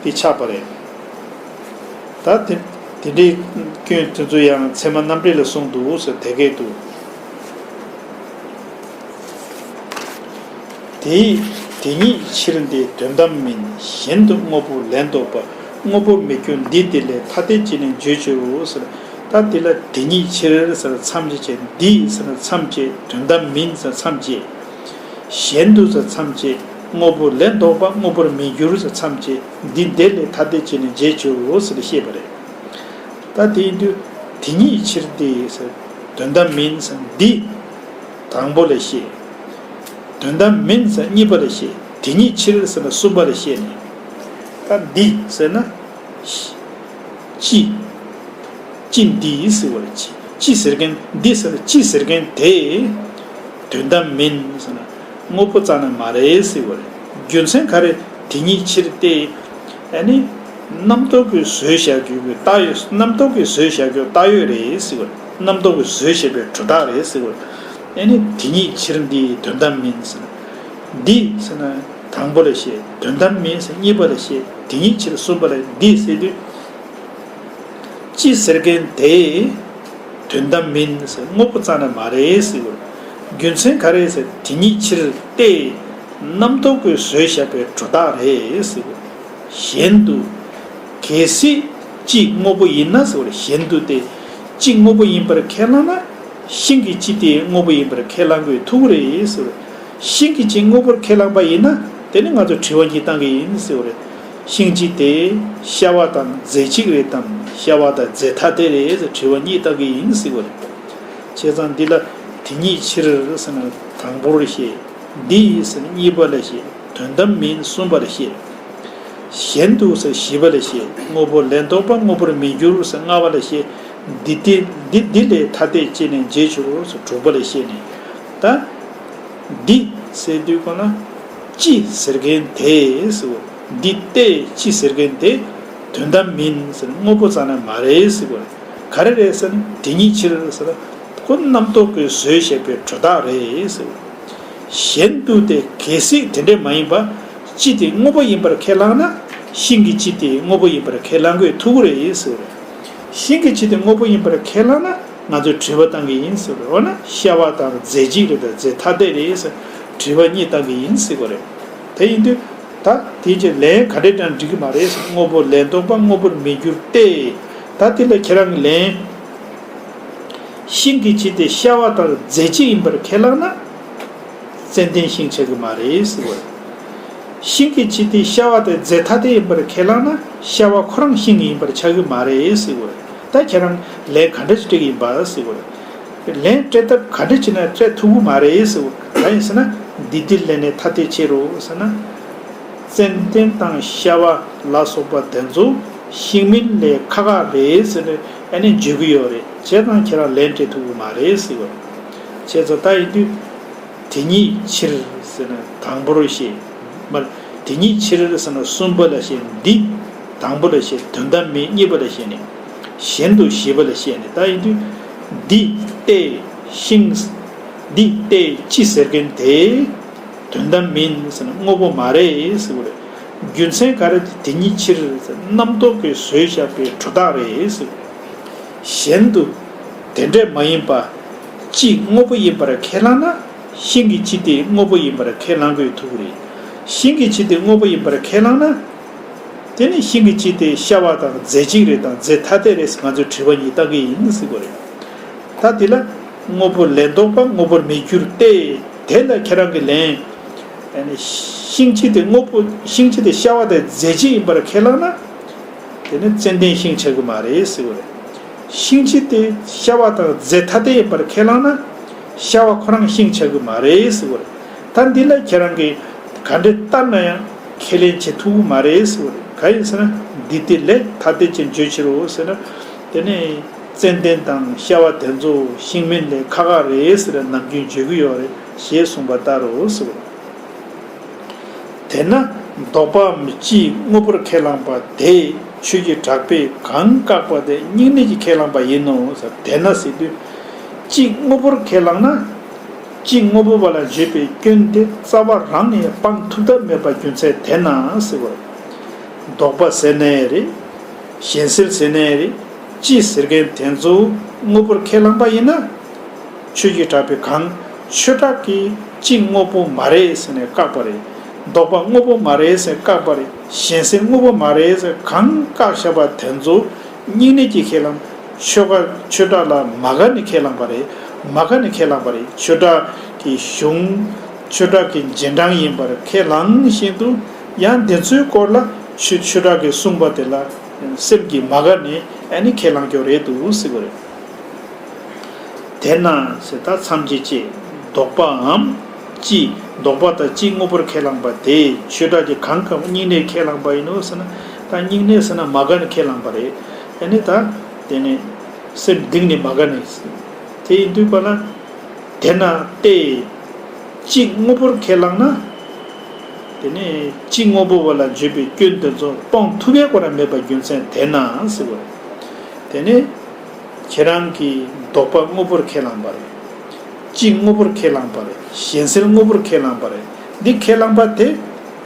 དེ་ཆགས་པ་རེད། ད་དེ་དེ་འདྲའི་སྐྱོན་དེ་ཚོ་ཡང་ཚད་མ་རྣམ་འགྲེལ་ལ་གསུངས་འདུག་ཟེར། དེ་སྐད་དུ། དེ་དེ་ཉིད་ཕྱིར་འདི་དོན་དམ་མིན། གཞན་དུ་དངོས་པོ་ལས་ལྡོག་པ། དངོས་པོར་མི་འགྱུར་འདི་དེ་ལས་ཐ་དད་ཅེས་ནི་བརྗོད་ཀྱི་རེད་ཟེར། ད་དེ་ལ་དེ་ཉིད་ཕྱིར་ཟེར་མཚམས་བཅད་བྱས། འདི་ཟེར་མཚམས་བཅད། དོན་དམ་མིན་ཟེར་མཚམས་བཅད། གཞན་དུ་ཟེར་མཚམས་བཅད། དངོས་པོ་ལས་ལྡོག་པ། དངོས་པོར་མི་འགྱུར་ཟེར་མཚམས་བཅད། འདི་དེ་ལས་ཐ་དད་ཅེས་ནི་བརྗོད་ཀྱི་རེད་ཟེར་བཤད་པ་རེད། ད་དེ་ཡིན་དུས་དེ་ཉིད་ཕྱིར་འདི་ཟེར། དོན་དམ་མིན་ཟེར་འདི། དང་པོ་ལ་བཤད། དོན་དམ་མིན་ཟེར་གཉིས་པ་ལ་བཤད། དེ་ཉིད་ཕྱིར་ཟེར་ན་གསུམ་པ་ལ་བཤད་ནས། ད་འདི་ཟེར་ན། ཅི། ཅི་འདི་ཟེར་བ་ལ་ཅི། ཅི་ཟེར་མཁན་འདི་ཟེར་ན་ཅི་ཟེར་མཁན་དེ། དོན་དམ་མིན་ཟེར་ན་དངོས་པོ་རྩ་ནས་མ་རེད་ཟེར་བ་རེད། རྒྱུ་མཚན་ག་རེ། དེ་ཉིད་ཕྱིར་ཏེ། ཨ་ནི། རྣམ་རྟོག་གིས་བཟོས་བཞག་རྒྱུ་གི་བཏགས་ཡོད། རྣམ་རྟོག་གིས་བཟོས་བཞག་རྒྱུ་བཏགས་ཡོད་རེད་ཟེར་བ་རེད། རྣམ་རྟོག་གིས་བཟོས་བཞག་པའི་སྒྲོ་བཏགས་རེད་ཟེར་བ་རེད། ཨ་ནི་དེ་ཉིད་ཕྱིར་འདི་དོན་དམ་མིན་ཟེར་ན། འདི་ཟེར་ན་དང་པོ་ལ་བཤད། དོན་དམ་མིན་ཟེར་གཉིས་པ་ལ་བཤད། དེ་ཉིད་ཕྱིར་གསུམ་པ་ལ་འདི་ཟེར་དུས། ཅི་ཟེར་མཁན་དེ། དོན་དམ་མིན་ཟེར་དངོས་པོ་རྩ་ནས་མ་རེད་ཟེར་བ་རེད། རྒྱུ་མཚན་ག་རེ་ཟེར། དེ་ཉིད་ཕྱིར་ཏེ། རྣམ་རྟོག་གིས་བཟོས་བཞག་པའི་སྒྲོ་བཏགས་རེད་ཟེར་བ་རེད། གཞན་དུ། གལ་སྲིད་ཅི་དངོས་པོ་ཡིན་ན་ཟེར་བ་རེད། གཞན་དུ་སྟེ། ཅི་དངོས་པོ་ཡིན་པར་ཁས་བླངས་ན། ཤིང་གི་ཅི་དེ་དངོས་པོ་ཡིན་པར་ཁས་བླང་དགོས་ཐུག་གི་རེད་ཟེར་བ་རེད། ཤིང་གི་ཅི་དངོས་པོར་ཁས་བླངས་པ་ཡིན་ན། དེ་ནི་ང་ཚོ་དྲི་བ་གཉིས་བཏང་གི་ཡིན་ཟེར་བ་རེད། ཤིང་གཅིག་དེ་ཤ་བ་དང་རྫས་གཅིག་རེད་དམ། ཤ་བ་དང་རྫས་ཐ་དད་རེད་ཟེར་དྲི་བ་གཉིས་བཏང་གི་ཡིན་ཟེར་བ་རེད། བྱས་ཙང་འདི་ལ་དེ་ཉིད་ཕྱིར་ཟེར་ན་དང་པོར་བཤད། འདི་ཡིས་ཟེར་ན་གཉིས་པ་ལ་བཤད། དོན་དམ་མིན་གསུམ་པ་ལ་བཤད། གཞན་དུ་ཟེར་བཞི་པ་ལ་བཤད། དངོས་པོ་ལས་ལྡོག་པ། དངོས་པོར་མི་འགྱུར་ཟེར་ལྔ་པ་ལ་བཤད། འདི་དེ་འདི་འདི་ལས་ཐ་དད་ཅེས་ནས་འབྱེད་འགྱུར་ཟེར་དྲུག་པ་ལ་བཤད་ནས། ད། འདི་ཟེར་དུས་གོ་ན། ཅི་ཟེར་མཁན་དེ་ཟེར་བ། འདི་སྟེ་ཅི་ཟེར་མཁན་དེ། དོན་དམ་མིན་ཟེར་དངོས་པོ་རྩ་ནས་མ་རེད་ཟེར་བ། ག་རེ་རེད་ཟེར་ན་དེ་ཉིད་ཕྱིར་ཟེར། ཁོ་རྣམ་རྟོག་གིས་བཟོས་བཞག་པའི་སྒྲོ་བཏགས་རེད་ཟེར་བ། གཞན་དུ་སྟེ་གལ་སྲིད་དེ་འདྲས་མ་ཡིན་པ། ཅི་དེ་དངོས་པོ་ཡིན་པར་ཁས་བླངས་ན། ཤིང་གི་ཅི་དེ་དངོས་པོ་ཡིན་པར་ཁས་བླང་དགོས་ཐུག་གི་རེད་ཟེར་བ། ཤིང་གི་ཅི་དེ་དངོས་པོ་ཡིན་པར་ཁས་བླངས་ན། ང་ཚོས་དྲི་བ་བཏང་གི་ཡིན་ཟེར་བ་རེད། འོ་ན་ཤ་བ་དང་རྫས་གཅིག་རེད་དང་རྫས་ཐ་དད་རེད་ཟེར་དྲི་བ་གཉིས་བཏང་གི་ཡིན་ཟེར་བ་རེད། དེ་ཡིན་དུས་ད་དེའི་རྗེས་ལན་ག་འདྲས་བཏང་འགྲིག་གི་མ་རེད་ཟེར། དངོས་པོ་ལས་ལྡོག་པ། དངོས་པོར་མི་འགྱུར་ཏེ། ད་དེ་ལ་ཁྱེད་རང་གི་ལན། ཤིང་གི་ཅི་དེ་ཤ་བ་དང་རྫས་གཅིག་ཡིན་པར་ཁས་བླངས་ན། ཙན་དན་ཤིང་ཆགས་ཀྱི་མ་རེད་ཟེར་བ་རེད། ཤིང་གི་ཅི་དེ་ཤ་བ་དང་རྫས་ཐ་དད་ཡིན་པར་ཁས་བླངས་ན་ཤ་བ་ཁོ་རང་ཤིང་ཡིན་པར་ཆགས་ཀྱི་མ་རེད་ཟེར་བ་རེད། ད་ཁྱེད་རང་ལན་ག་འདྲ་ཞིག་སྤྲད་ཀྱི་ཡིན་པ་ཟེར་བ་རེད། ལན་སྤྲད་ཐབས་ག་འདྲ་བྱས་ན་སྤྲད་ཐུབ་ཀྱི་མ་རེད་ཟེར་བ། གང་ཡིན་ཟེར་ན་འདི་དེ་ལས་ནས་ཐ་དད་ཆེ་རུ་ཟེར་ན། ཙན་དན་དང་ཤ་བ་ལ་སོགས་པ་དེ་ཚོ་ཤིང་མིན་ལས་ཁག་ཁག་རེད་ཟེར་ནས་ཨ་ནི་བརྗོད་ཀྱི་ཡོད་རེད། བྱས་ཙང་ཁྱེད་རང་ལན་སྤྲད་ཐུབ་ཀྱི་མ་རེད་ཟེར་བ་རེད། བྱས་ཙང་ད་ཡིན་དུས། དེ་ཉིད་ཕྱིར་ཟེར་ན་དང་པོར་བཤད། མར་དེ་ཉིད་ཕྱིར་ཟེར་ན་གསུམ་པ་ལ་བཤད། འདི་དང་པོ་ལ་བཤད། དོན་དམ་མིན་གཉིས་པ་ལ་བཤད་ནས། གཞན་དུ་ཞེས་པ་ལ་བཤད་ནས། ད་ཡིན་དུས་འདི་ལྟའི་ཤིང་། འདི་ལྟའི་སྤྱི་ཟེར་མཁན་དེ་དོན་དམ་མིན་ཟེར་ན་དངོས་པོ་མ་རེད་ཟེར་བ་རེད། རྒྱུ་མཚན་ག་རེ། དེ་ཉིད་ཕྱིར་ཟེར་རྣམ་རྟོག་གིས་བཟོས་བཞག་པའི་གྲུབ་རྟགས་རེད་ཟེར་བ་རེད། གཞན་དུ་དེ་འདྲས་མ་ཡིན་པ། གཅིག་དངོས་པོ་ཡིན་པར་ཁས་བླངས་ན། ཤིང་གི་སྤྱི་དེ་དངོས་པོ་ཡིན་པར་ཁས་བླང་དགོས་ཐུག་རེད། ཤིང་གི་སྤྱི་དེ་དངོས་པོ་ཡིན་པར་ཁས་བླངས་ན། དེ་ནི་ཤིང་གི་སྤྱི་དེ་ཤ་བ་དང་རྫས་གཅིག་རེད་དང་རྫས་ཐ་དད་རེད་ཟེར་ང་ཚོས་དྲི་བ་གཉིས་བཏང་གི་ཡིན་ཟེར་གོ་རེད། ད་དེ་ལ་དངོས་པོ་ལན་ལྡོག་པ་དངོས་པོར་མི་འགྱུར་ཏེ། དེ་ལ་ཁྱེད་རང་གིས་ལན། ཤིང་སྤྱི་དེ་དངོས་པོ། ཤིང་སྤྱི་དེ་ཤ་བ་དང་རྫས་གཅིག་ཡིན་པར་ཁས་བླངས་ན། དེ་ནི་ཙན་དན་ཤིང་ཆགས་ཀྱི་མ་རེད་ཟེར་བ་རེད། ཤིང་སྤྱི་དེ་ཤ་བ་དང་རྫས་ཐ་དད་ཡིན་པར་ཁས་བླངས་ན། ཤ་བ་ཁོ་རང་ཤིང་ཆགས་ཀྱི་མ་རེད་ཟེར་བ་རེད། ད་འདི་ལ་ཁྱེད་རང་གིས་ག་འདྲས་བལྟས་ན་ཡང་ཁས་ལེན་བྱེད་ཐུབ་ཀྱི་མ་རེད་ཟེར་བ་རེད། གང་ཡིན་ཟེར་ན། འདི་དེ་ལས་ཐ་དད་ཅན་བརྗོད་ཕྱིར་རོ་ཟེར་ན། དེ་ནི་ཙན་དན་དང་ཤ་བ་དེ་ཚོ་ཤིང་མིན་ལས་ཁག་ཁག་རེད་ཟེར་ནམ་རྒྱུན་བརྗོད་ཀྱི་ཡོད་རེད་ཞེས་གསུངས་པ་ལྟར་རོ་ཟེར་བ་རེད། དེས་ན་ལྡོག་པའམ་སྤྱི་དངོས་པོར་ཁས་བླངས་པ་དེ་ཆོས་ཀྱི་གྲགས་པས་གང་བཀག་པ་དེ་སྙིང་ནས་ཀྱིས་ཁས་བླངས་པ་ཡིན་ནོ་ཟེར། དེས་ན་ཟེར་དུས། སྤྱི་དངོས་པོར་ཁས་བླངས་ན། སྤྱི་དངོས་པོ་བ་ལ་བརྗོད་པའི་སྐྱོན་དེ་རྩ་བ་རང་ནས་སྤང་ཐུབ་ཐབས་མེད་པ་རྒྱུ་མཚན་དེས་ན་ཟེར་བ་རེད། ལྡོག་པ་ཟེར་ནའི་རེད། གཞན་སེལ་ཟེར་ནའི་རེད། སྤྱི་ཟེར་མཁན་དེ་ཚོ་དངོས་པོར་ཁས་བླངས་པ་ཡིན་ན། ཆོས་ཀྱི་གྲགས་པས་གང་། ཆོས་གྲགས་ཀྱིས་སྤྱི་དངོས་པོ་མ་རེད་ཟེར་ནས་བཀག་པ་རེད། ལྡོག་པ་དངོས་པོ་མ་རེད་ཟེར་བཀག་པ་རེད། གཞན་སེལ་དངོས་པོ་མ་རེད་ཟེར་གང་བཀག་བཞག་པ་དེ་ཚོ་སྙིང་ནས་ཀྱིས་ཁས་བླངས། ཆོས་ག་ཆོས་གྲགས་ལ་མ་དགའ་ནས་ཁས་བླངས་པ་རེད། མ་དགའ་ནས་ཁས་བླངས་པ་རེད། ཆོས་གྲགས་ཀྱི་གཞུང་། ཆོས་གྲགས་ཀྱི་རྗེས་འབྲང་ཡིན་པར་ཁས་བླངས་བཞིན་དུ། ཡང་དེ་ཚོའི་སྐོར་ལ་ཆོས་ཆོས་གྲགས་ཀྱིས་གསུངས་པ་དེ་ལ་སེམས་ཀྱིས་མ་དགའ་ནས་ཨ་ནི་ཁས་བླངས་ཀྱི་རེད་འདུག་ཟེར་བ་རེད། དེས་ན་ཟེར། ད་མཚམས་བཅད་ཅེས། ལྡོག་པའམ་སྤྱི། ལྡོག་པ་དང་སྤྱི་དངོས་པོར་ཁས་བླངས་པ་དེ་ཆོས་གྲགས་ཀྱིས་གང་གང་སྙིང་ནས་ཁས་བླངས་པ་ཡིན་ནོ་ཟེར་ན། ད་སྙིང་ནས་ཟེར་ན་མ་དགའ་ནས་ཁས་བླངས་པ་རེད། ཨ་ནི་ད་དེ་ནི་སེམས་གཏིང་ནས་མ་དགའ་ནས། དེ་ཡིན་དུས་པ་ལ། དེས་ན་སྟེ། སྤྱི་དངོས་པོར་ཁས་བླངས་ན། དེ་ནི་སྤྱི་དངོས་པོ་བ་ལ་བརྗོད་པའི་སྐྱོན་དེ་ཚོ་སྤང་ཐུབ་ཡ་ཁོ་རང་མེད་པའི་རྒྱུ་མཚན་དེས་ན་ཟེར་བ་རེད། དེ་ནི་ཁྱེད་རང་གིས་ལྡོག་པ་དངོས་པོར་ཁས་བླངས་པ་རེད། སྤྱི་དངོས་པོར་ཁས་བླངས་པ་རེད། གཞན་སེལ་དངོས་པོར་ཁས་བླངས་པ་རེད། འདི་ཁས་བླངས་པ་དེ་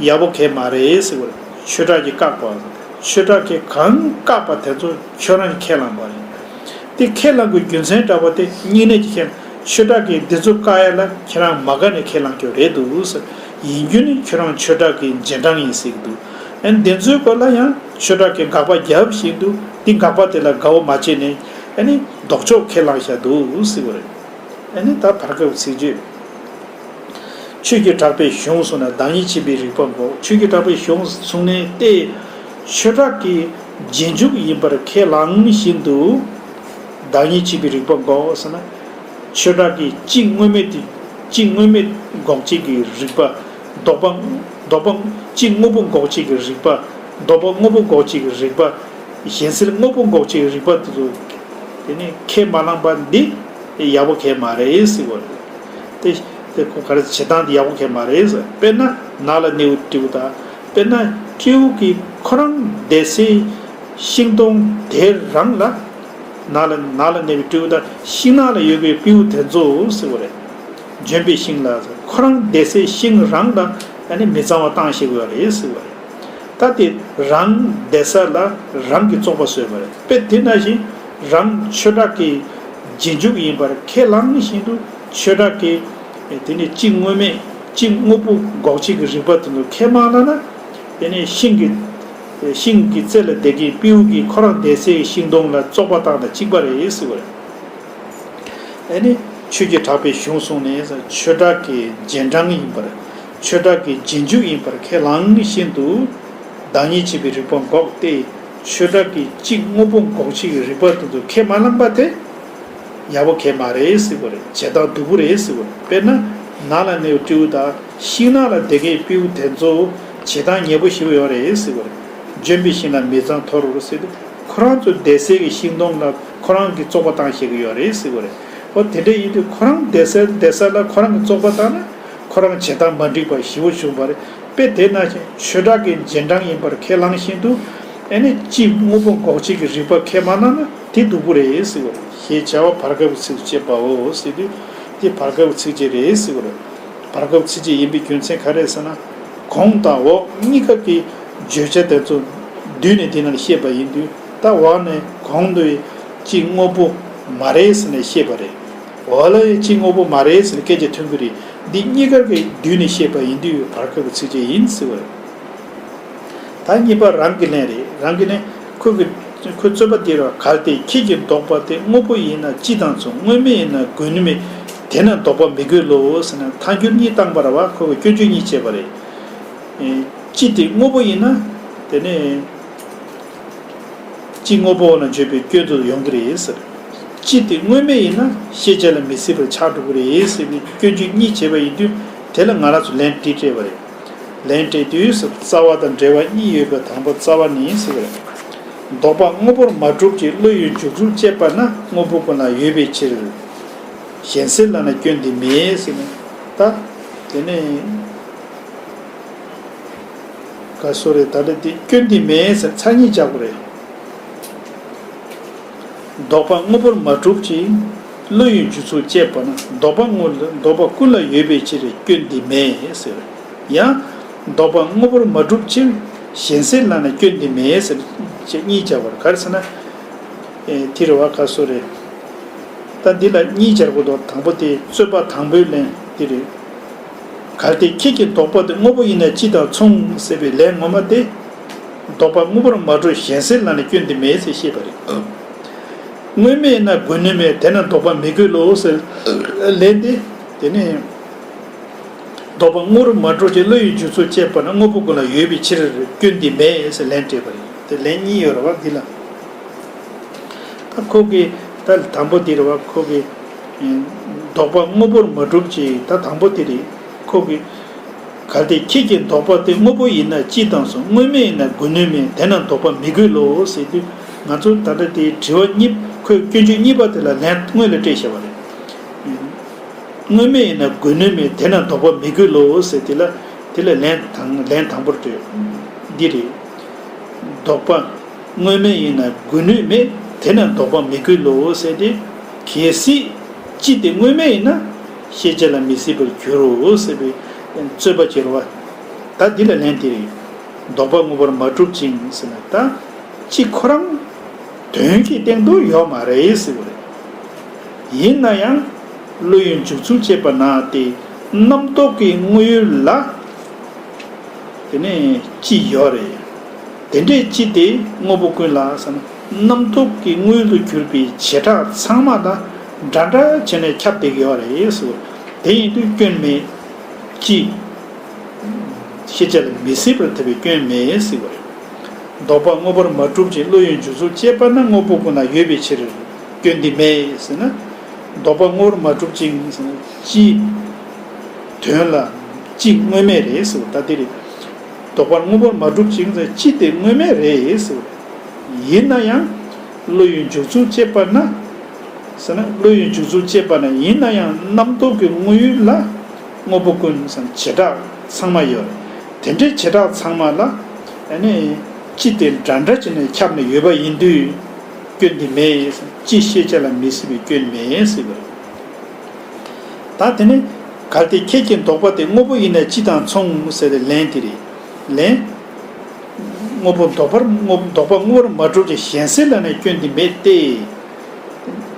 ཡག་པོ་གང་ཡང་མ་རེད་ཟེར་བ་རེད། ཆོས་གྲགས་ཀྱིས་བཀག་པ། ཆོས་གྲགས་ཀྱིས་གང་བཀག་པ་དེ་ཚོ་ཁྱོད་རང་གིས་ཁས་བླངས་པ་རེད། དེ་ཁས་བླངས་པའི་རྒྱུ་མཚན་འདྲ་པོ་དེ་སྙིང་ནས་ཀྱིས་ཁས། ཆོས་གྲགས་ཀྱིས་འདི་ཚོ་བཀག་ཡ་ལ་ཁྱེད་རང་མ་དགའ་ནས་ཁས་བླངས་ཀྱི་རེད་འདུག་ཟེར། ཡིན་རྒྱུ་ནི་ཁྱོད་རང་ཆོས་གྲགས་ཀྱི་རྗེས་འབྲང་ཡིན་ཟེར་གྱི་འདུག་ཨ་ནི་འདི་ཚོའི་སྐོར་ལ་ཡང་ཆོས་གྲགས་ཀྱིས་དགག་པ་བརྒྱབ་བཞིན་དུ། འདི་དགག་པ་དེ་ལ་དགའ་བོ་མ་བྱས་ནས། ཨ་ནི་ལྡོག་ཕྱོགས་ཁས་བླངས་བཞག་འདུག་ཟེར་བ་རེད། ཨ་ནི་ད་བར་སྐབས་ཚིག་བརྗོད། ཆོས་ཀྱི་གྲགས་པས་གཞུང་གསུངས་ན་བདག་ཉིད་ཕྱིན་པའི་རིགས་པ་འགོག་ཆོས་ཀྱི་གྲགས་པས་གཞུང་གསུངས་ནས་ཏེ། ཆོས་གྲགས་ཀྱི་རྗེས་འཇུག་ཡིན་པར་ཁས་བླངས་བཞིན་དུ། བདག་ཉིད་ཕྱིན་པའི་རིགས་པ་འགོག་ཟེར་ན། ཆོས་གྲགས་ཀྱི་སྤྱི་དངོས་མེད་དེ། སྤྱི་དངོས་མེད་འགོག་བྱེད་ཀྱི་རིགས་པ། ལྡོག་པ། ལྡོག་པ། སྤྱི་དངོས་པོ་འགོག་བྱེད་ཀྱི་རིགས་པ། ལྡོག་པ་དངོས་པོ་འགོག་བྱེད་ཀྱི་རིགས་པ། གཞན་སེལ་དངོས་པོ་འགོག་བྱེད་ཀྱི་རིགས་པ་དེ་ཚོ། དེ་ནི་ཁས་མ་བླངས་པ་འདི་ཡག་པོ་གང་ཡང་མ་རེད་ཟེར་བ་རེད། དེ་དེ་ཁོ་ག་རེ་བྱེད་སྟངས་འདི་ཡག་པོ་གང་ཡང་མ་རེད་ཟེར། དཔེར་ན་ནགས་ལ་གནས་པའི་སྤྲེའུ་དང་། དཔེར་ན་སྤྲེའུ་གིས་ཁོ་རང་བསྡད་སའི་ཤིང་སྡོང་དེ་རང་ལ། ནགས་ལ་ནགས་ལ་གནས་པའི་སྤྲེའུ་དང་ཤིང་ནགས་ལ་ཡོད་པའི་སྤྲེའུ་དེ་ཚོ་ཟེར་བ་རེད། ལྗོན་པའི་ཤིང་ལ་ཁོ་རང་བསྡད་སའི་ཤིང་རང་ལ་ཨ་ནི་མི་གཙང་བ་བཏང་ཤེས་དགོས་པ་རེད་ཟེར་བ་རེད། ད་དེ་རང་བསྡད་ས་ལ་རང་གིས་བཙོག་པ་བཟོས་པ་རེད། དཔེ་དེ་ནང་བཞིན་རང་ཆོས་གྲགས་ཀྱི་རྗེས་འཇུག་ཡིན་པར་ཁས་བླངས་བཞིན་དུ། ཆོས་གྲགས་ཀྱི་དེ་ནི་སྤྱི་དངོས་མེད། སྤྱི་དངོས་པོ་འགོག་བྱེད་ཀྱི་རིགས་པ་དེ་ཚོ་ཁས་མ་བླངས་ན། དེ་ནི་ཤིང་གི་ཤིང་གི་རྩེ་ལ་བསྡད་མཁན་སྤྲེའུ་གིས་ཁོ་རང་བསྡད་སའི་ཤིང་སྡོང་ལ་བཙོག་པ་བཏང་དང་གཅིག་པ་རེད་ཟེར་བ་རེད། ཨ་ནི་ཆོས་ཀྱི་གྲགས་པས་གཞུང་གསུངས་ནས། ཆོས་གྲགས་ཀྱི་རྗེས་འབྲང་ཡིན་པར། ཆོས་གྲགས་ཀྱི་རྗེས་འཇུག་ཡིན་པར་ཁས་བླངས་བཞིན་དུ། བདག་ཉིད་ཕྱིན་པའི་རིགས་པ་འགོག་སྟེ། ཆོས་གྲགས་ཀྱི་སྤྱི་དངོས་པོ་འགོག་བྱེད་ཀྱི་རིགས་པ་དེ་ཚོ་ཁས་མ་བླངས་པ་དེ་ཡག་པོ་གང་ཡང་མ་རེད་ཟེར་བ་རེད། བྱེད་སྟངས་སྡུག་པོ་རེད་ཟེར་བ་རེད། དཔེར་ན་ནགས་ལ་གནས་པའི་སྤྲེའུ་དང་ཤིང་ནགས་ལ་བསྡད་མཁན་སྤྲེའུ་དེ་ཚོ་བྱེད་སྟངས་ཉེས་པོ་ཞེ་པོ་ཡོད་རེད་ཟེར་བ་རེད། ལྗོན་པའི་ཤིང་ལ་མི་གཙང་འཐོར་རོ་ཟེར་དུས། ཁོ་རང་ཚོ་བསྡད་སའི་གི་ཤིང་སྡོང་ལ་ཁོ་རང་གིས་བཙོག་པ་བཏང་ཤེས་ཀྱི་ཡོད་རེད་ཟེར་བ་རེད། འོ་དེ་འདྲ་ཡིན་དུས་ཁོ་རང་བསྡད་སའི་བསྡད་ས་ལ་ཁོ་རང་གིས་བཙོག་པ་བཏང་ན། ཁོ་རང་བྱེད་སྟངས་མ་འགྲིག་པ་ཞེ་པོ་བྱུང་བ་རེད། དཔེ་དེ་ནང་བཞིན་ཆོས་གྲགས་ཀྱི་རྗེས་འབྲང་ཡིན་པར་ཁས་བླངས་བཞིན་དུ། ཨེ་ནི་སྤྱི་དངོས་པོ་འགོག་བྱེད་ཀྱི་རིགས་པ་ཁས་མ་བླངས་ན་དེ་སྡུག་པོ་རེད་ཟེར་བ་རེད། ཞེས་བྱ་བ་བར་སྐབས་ཀྱི་ཚིགས་སུ་བཅད་པའོ་ཟེར་དུས། དེ་བར་སྐབས་ཀྱི་ཚིགས་བཅད་རེད་ཟེར་བ་རེད། བར་སྐབས་ཚིགས་བཅད་ཡིན་པའི་རྒྱུ་མཚན་ག་རེ་ཟེར་ན། གོང་དང་འོག་གཉིས་ཀ་གི་བརྗོད་བྱ་དེ་ཚོ་བསྡུས་ནས་དེ་ནང་བཤད་པ་ཡིན་དུས། ད་འོག་ནས་གོང་དུ་ཡི་སྤྱི་དངོས་པོ་མ་རེད་ཟེར་ནས་བཤད་པ་རེད། འོག་ལ་ཡི་སྤྱི་དངོས་པོ་མ་རེད་ཟེར་ནས་སྐད་ཆ་ཐོན་གྱི་རེད། འདི་གཉིས་ཀ་གི་བསྡུས་ནས་བཤད་པ་ཡིན་དུས་བར་སྐབས་ཀྱི་ཚིགས་བཅད་ཡིན་ཟེར་བ་རེད། ད་གཉིས་པ་རང་གི་ལན་རེད། རང་གི་ལན། ཁོ་གི་ཁོའི་རྩོད་པ་འདི་རེད་བ། གལ་ཏེ་ཁྱེད་ཀྱིས་ལྡོག་པ་དེ་དངོས་པོ་ཡིན་ན་སྤྱི་དང་མཚུངས། དངོས་མེད་ཡིན་ན་དགོས་ནི་མེད། དེས་ན་ལྡོག་པ་མི་དགོས་ལོ་ཟེར་ན། ཐལ་འགྱུར་གཉིས་བཏང་པ་རེད་བ། ཁོ་གི་སྐྱོན་བརྗོད་གཉིས་བྱས་པ་རེད། ཨེ། སྤྱི་དེ་དངོས་པོ་ཡིན་ན། དེ་ནས་སྤྱི་དངོས་པོ་ལ་བརྗོད་པའི་སྐྱོན་དུ་ཡོང་གི་རེད་ཟེར། སྤྱི་དེ་དངོས་མེད་ཡིན་ན་ཤེས་བྱ་ལ་མི་སྲིད་པར་ཆགས་འགྲོ་གི་རེད་ཟེར་བའི་སྐྱོན་བརྗོད་གཉིས་བྱས་པ་ཡིན་དུས། དེ་ལ་ང་རང་ཚོ་ལན་འདི་སྤྲད་པ་རེད། ལན་སྤྲད་དུས་ཟེར། རྩ་བ་དང་འབྲེལ་བ་གཉིས་ཡོད་པའི་དང་པོ་རྩ་བ་ནི་ཟེར་བ་རེད། ལྡོག་པ་དངོས་པོར་མ་གྲུབ་ཅིང་བློ་ཡི་འཇུག་ཚུལ་དཔྱད་པ་ན་དངོས་པོ་ཀུན་ལ་ཡོད་པའི་ཕྱིར། གཞན་སེལ་ལབ་ན་སྐྱོན་འདི་མེད་ཟེར་ནས། ད་དེ་ནས་ག་སོ་རེད། ད་ལྟ་དེ་སྐྱོན་འདི་མེད་ཟེར་ཚར་གཉིས་རྒྱག་དགོས་རེད། ལྡོག་པ་དངོས་པོར་མ་གྲུབ་ཅིང་བློ་ཡི་འཇུག་ཚུལ་དཔྱད་པ་ན། ལྡོག་པ་དངོས་ལྡོག་པ་ཀུན་ལ་ཡོད་པའི་ཕྱིར་སྐྱོན་འདི་མེད་ཟེར། ཡང་ལྡོག་པ་དངོས་པོར་མ་གྲུབ་ཕྱིར་གཞན་སེལ་ལབ་ན་སྐྱོན་འདི་མེད་ཟེར། ཅེས་གཉིས་བྱ་བར་ག་རེ་ཟེར་ན། ཨེ། དེ་རེད་བ། ག་སོ་རེད། ད་འདི་ལ་གཉིས་སྦྱར་དགོས་འདུག་དང་པོ་དེ་རྩོད་པ་དང་པོའི་ལན་འདི་རེད། གལ་ཏེ་ཁྱེད་ཀྱིས་ལྡོག་པ་དེ་དངོས་པོ་ཡིན་ན་སྤྱི་དང་མཚུངས་ཟེར་བའི་ལན་ངོ་མ་དེ། ལྡོག་པ་དངོས་པོར་མ་གྲུབ་གཞན་སེལ་ལབ་ན་སྐྱོན་འདི་མེད་ཟེར་བཤད་པ་རེད། དངོས་མེད་ན་དགོས་ནི་མེད། དེས་ན་ལྡོག་པ་མི་དགོས་ལོ་ཟེར་ལན་དེ། དེ་ནས་ལྡོག་པ་དངོས་པོར་མ་གྲུབ་ཅིང་བློ་ཡི་འཇུག་ཚུལ་དཔྱད་པ་ན་དངོས་པོ་ཀུན་ལ་ཡོད་པའི་ཕྱིར་སྐྱོན་འདི་མེད་ཟེར་ལན་སྤྲད་པ་རེད། དེ་ལན་གཉིས་ཡོད་རེད་བ་འདི་ལ། ད་ཁོ་གིས་ད་དང་པོ་འདི་རེད་བ། ཁོ་གིས་ལྡོག་པ་དངོས་པོར་མ་གྲུབ་ཅིང་། ད་དང་པོ་འདི་རེད། ཁོ་གིས་གལ་ཏེ་ཁྱེད་ཀྱིས་ལྡོག་པ་དེ་དངོས་པོ་ཡིན་ན་སྤྱི་དང་མཚུངས། དངོས་མེད་ཡིན་ན་དགོས་ནི་མེད། དེས་ན་ལྡོག་པ་མི་དགོས་ལོ་ཟེར་དུས། ང་ཚོ་ད་ལྟ་དེའི་དྲི་བ་གཉིས། ཁོས་སྐྱོན་བརྗོད་གཉིས་པ་དེ་ལ་ལན་སྔོན་ལ་སྤྲད་བཞག་པ་རེད། དངོས་མེད་ཡིན་ན་དགོས་ནི་མེད། དེས་ན་ལྡོག་པ་མི་དགོས་ལོ་ཟེར། དེ་ལ་དེ་ལ་ལན་དང་ལན་དང་པོར་སྤྲད། འདི་རེད། ལྡོག་པ་དངོས་མེད་ཡིན་ན་དགོས་ནི་མེད། དེས་ན་ལྡོག་པ་མི་དགོས་ལོ་ཟེར་ཏེ། གལ་སྲིད་སྤྱི་དེ་དངོས་མེད་ཡིན་ན་ཤེས་བྱ་ལ་མི་སྲིད་པར་འགྱུར་རོ་ཟེར་བའི་རྩོད་པ་བྱེད་རོ་བ། ད་འདི་ལ་ལན་འདི་རེད། ལྡོག་པ་དངོས་པོར་མ་གྲུབ་ཅིང་ཟེར་ན། ད་སྤྱི་ཁོ་རང་དོན་གྱི་སྟེང་དུ་ཡོད་མ་རེད་ཟེར་བ་རེད། ཡིན་ན་ཡང་བློ་ཡི་འཇུག་ཚུལ་དཔྱད་པ་ན་དེ་རྣམ་རྟོག་གི་དངོས་ཡུལ་ལ། དེ་ནས་སྤྱི་ཡོད་རེད། དེ་འདྲའི་སྤྱི་དེ་དངོས་པོ་ཀུན་ལ་ཟེར་ན། རྣམ་རྟོག་གི་དངོས་ཡུལ་དུ་གྱུར་པའི་བྱེ་བྲག་ཚང་མ་དང་འདྲ་འདྲ་བྱས་ནས་ཁྱབ་བསྡད་ཀྱི་ཡོད་རེད་ཟེར། དེ་ཡིན་དུས་སྐྱོན་མེད། སྤྱི་ཤེས་བྱ་ལ་མི་སྲིད་པར་ཐལ་བའི་སྐྱོན་མེད་ཟེར་བ་རེད། ལྡོག་པ་དངོས་པོར་མ་གྲུབ་ཅིང་བློ་ཡི་འཇུག་ཚུལ་དཔྱད་པ་ན་དངོས་པོ་ཀུན་ལ་ཡོད་པའི་ཕྱིར་སྐྱོན་འདི་མེད་ཟེར་ན། ལྡོག་པ་དངོས་པོར་མ་གྲུབ་ཅིང་ཟེར་ན་སྤྱིའི་དོན་ལ་སྤྱི་དངོས་མེད་རེད་ཟེར་བ་ད་དེ་རེད། ལྡོག་པ་དངོས་པོར་མ་གྲུབ་ཅིང་ཟེར་སྤྱི་དེ་དངོས་མེད་རེད་ཟེར་བ། ཡིན་ན་ཡང་བློ་ཡི་འཇུག་ཚུལ་དཔྱད་པ་ན། ཟེར་ན་བློ་ཡི་འཇུག་ཚུལ་དཔྱད་པ་ན། ཡིན་ན་ཡང་རྣམ་རྟོག་གི་དངོས་ཡུལ་ལ་དངོས་པོ་ཀུན་ཟེར་བྱེ་བྲག་ཚང་མ་ཡོད། དེ་འདྲའི་བྱེ་བྲག་ཚང་མ་ལ་ཨ་ནི་སྤྱི་དེ་འདྲ་འདྲ་བྱས་ནས་ཁྱབ་ནས་ཡོད་པ་ཡིན་དུས་སྐྱོན་འདི་མེད། སྤྱི་ཤེས་བྱ་ལ་མི་སྲིད་པའི་སྐྱོན་མེད་ཟེར་བ་རེད། ད་དེ་ནི་གལ་ཏེ་ཁྱེད་ཀྱིས་ལྡོག་པ་དེ་དངོས་པོ་ཡིན་ན་སྤྱི་དང་མཚུངས་ཟེར་ཏེ་ལན་དེ་རེད། ལན། དངོས་པོ་ལྡོག་པར་དངོས་ལྡོག་པ་དངོས་པོར་མ་གྲུབ་ཅིང་གཞན་སེལ་ལབ་ནས་སྐྱོན་འདི་མེད་དེ།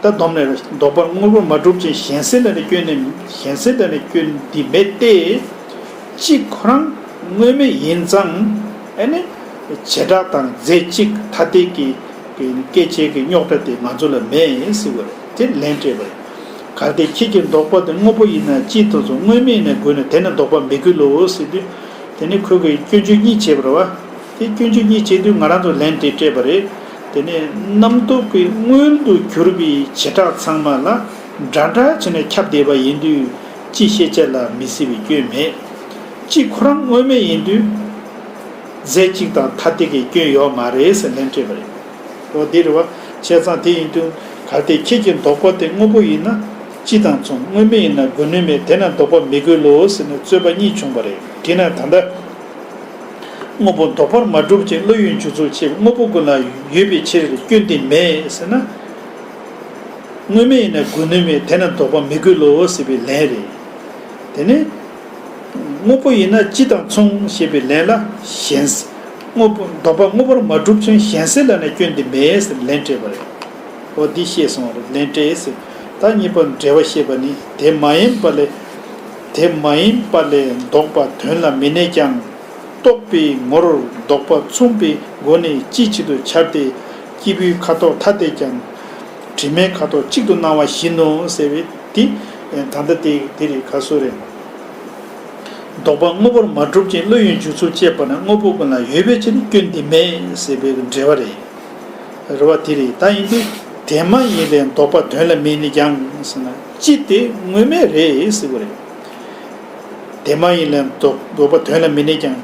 ད་སྡོམ་ལས་ལྡོག་པར་དངོས་པོར་མ་གྲུབ་ཅིང་གཞན་སེལ་ལབ་ནས་སྐྱོན་ནི་གཞན་སེལ་ལབ་ནས་སྐྱོན་འདི་མེད་དེ། སྤྱི་ཁོ་རང་དངོས་མེད་ཡིན་ཙང་ཨ་ནི་བྱེ་བྲག་དང་རྫས་གཅིག་ཐ་དད་ཀྱི་སྐྱེད་བྱེད་ཀྱི་རྙོག་དྲ་དེ་ང་ཚོ་ལ་མེད་ཟེར་བ་རེད། དེ་ལན་སྤྲད་པ་རེད། གལ་ཏེ་ཁྱེད་ཀྱིས་ལྡོག་པ་དེ་དངོས་པོ་ཡིན་ན་སྤྱི་དེ་ཚོ་དངོས་མེད་ཡིན་ན་དགོས་ན་དེ་ན་ལྡོག་པ་མི་དགོས་ལོ་ཟེར་དུས། དེ་ནི་ཁོས་ཀྱིས་སྐྱོན་བརྗོད་གཉིས་བྱས་པ་རེད་བ། དེ་སྐྱོན་བརྗོད་གཉིས་བྱས་དུས་ང་རང་ཚོ་ལན་དེ་སྤྲད་པ་རེད། དེ་ནས་རྣམ་རྟོག་གི་དངོས་ཡུལ་དུ་གྱུར་པའི་བྱེ་བྲག་ཚང་མ་ལ་འདྲ་འདྲ་བྱས་ནས་ཁྱབ་བསྡད་པ་ཡིན་དུས་སྤྱི་ཤེས་བྱ་ལ་མི་སྲིད་པའི་སྐྱོན་མེད། སྤྱི་ཁོ་རང་དངོས་མེད་ཡིན་དུས་རྫས་གཅིག་དང་ཐ་དད་ཀྱི་སྐྱོན་ཡོད་མ་རེད་ཟེར་ལན་སྤྲད་པ་རེད། འོ་འདི་རེད་བ། བྱས་ཙང་དེ་ཡིན་དུས་གལ་ཏེ་ཁྱེད་ཀྱིས་ལྡོག་པ་དེ་དངོས་པོ་ཡིན་ན། སྤྱི་དང་མཚུངས། དངོས་མེད་ཡིན་ན་དགོས་ནི་མེད། དེས་ན་ལྡོག་པ་མི་དགོས་ལོ་ཟེར་ནས་རྩོད་པ་གཉིས་བྱུང་བ་རེད། དེས་ན་ད་ལྟ་དངོས་པོ་ལྡོག་པར་མ་གྲུབ་ཅིང་བློ་ཡི་འཇུག་ཚུལ་འཆད། དངོས་པོ་ཀུན་ལ་ཡོད་པའི་ཕྱིར་སྐྱོན་དེ་མེད་ཟེར་ན། དངོས་མེད་ཡིན་ན་དགོས་ནི་མེད། དེས་ན་ལྡོག་པ་མི་དགོས་ལོ་ཟེར་བའི་ལན་རེད། དེ་ནས། དངོས་པོ་ཡིན་ན་སྤྱི་དང་མཚུངས་ཞེས་པའི་ལན་ལ་གཞན་སེལ། དངོས་པོ་ལྡོག་པ་དངོས་པོར་མ་གྲུབ་ཀྱང་གཞན་སེལ་ལ་ནི་སྐྱོན་དེ་མེད་ཟེར་ལན་སྤྲད་པ་རེད། འོ་འདི་ཤེས་སོང་བ་རེད། ལན་སྤྲད་ཟེར། ད་གཉིས་པ་འགྲེལ་བ་བཤད་པ་ནི། དེ་མ་ཡིན་པ་ལས། དེ་མ་ཡིན་པ་ལས་ལྡོག་པ་དོན་ལ་མི་གནས་ཀྱང་། རྟོག་པའི་ངོར་ལྡོག་པ་མཚུངས་པའི་སྒོ་ནས་སྤྱི་གཅིག་ཏུ་འཆར་ཏེ། སྐྱེས་བུའི་ཁ་དོག་ཐ་དད་ཀྱང་། དྲི་མའི་ཁ་དོག་གཅིག་ཏུ་སྣང་བ་བཞིན་ནོ་ཟེར་བའི་དེ། ད་ལྟ་དེ་དེ་རེད། ག་སོ་རེད། ལྡོག་པ་དངོས་པོར་མ་གྲུབ་ཅིང་བློ་ཡི་འཇུག་ཚུལ་དཔྱད་པ་ན། དངོས་པོ་ཀུན་ལ་ཡོད་པའི་ཕྱིར་སྐྱོན་དེ་མེད་ཟེར་བའི་འགྲེལ་བ་རེད། རེད་བ། དེ་རེད། ད་ཡིན་དུས་དེ་མ་ཡིན་ལས་ལྡོག་པ་དོན་ལ་མི་གནས་ཀྱང་ཟེར་ན། སྤྱི་དེ་དངོས་མེད་རེད་ཟེར་བ་རེད། དེ་མ་ཡིན་ལས་ལྡོག་ལྡོག་པ་དོན་ལ་མི་གནས་ཀྱང་།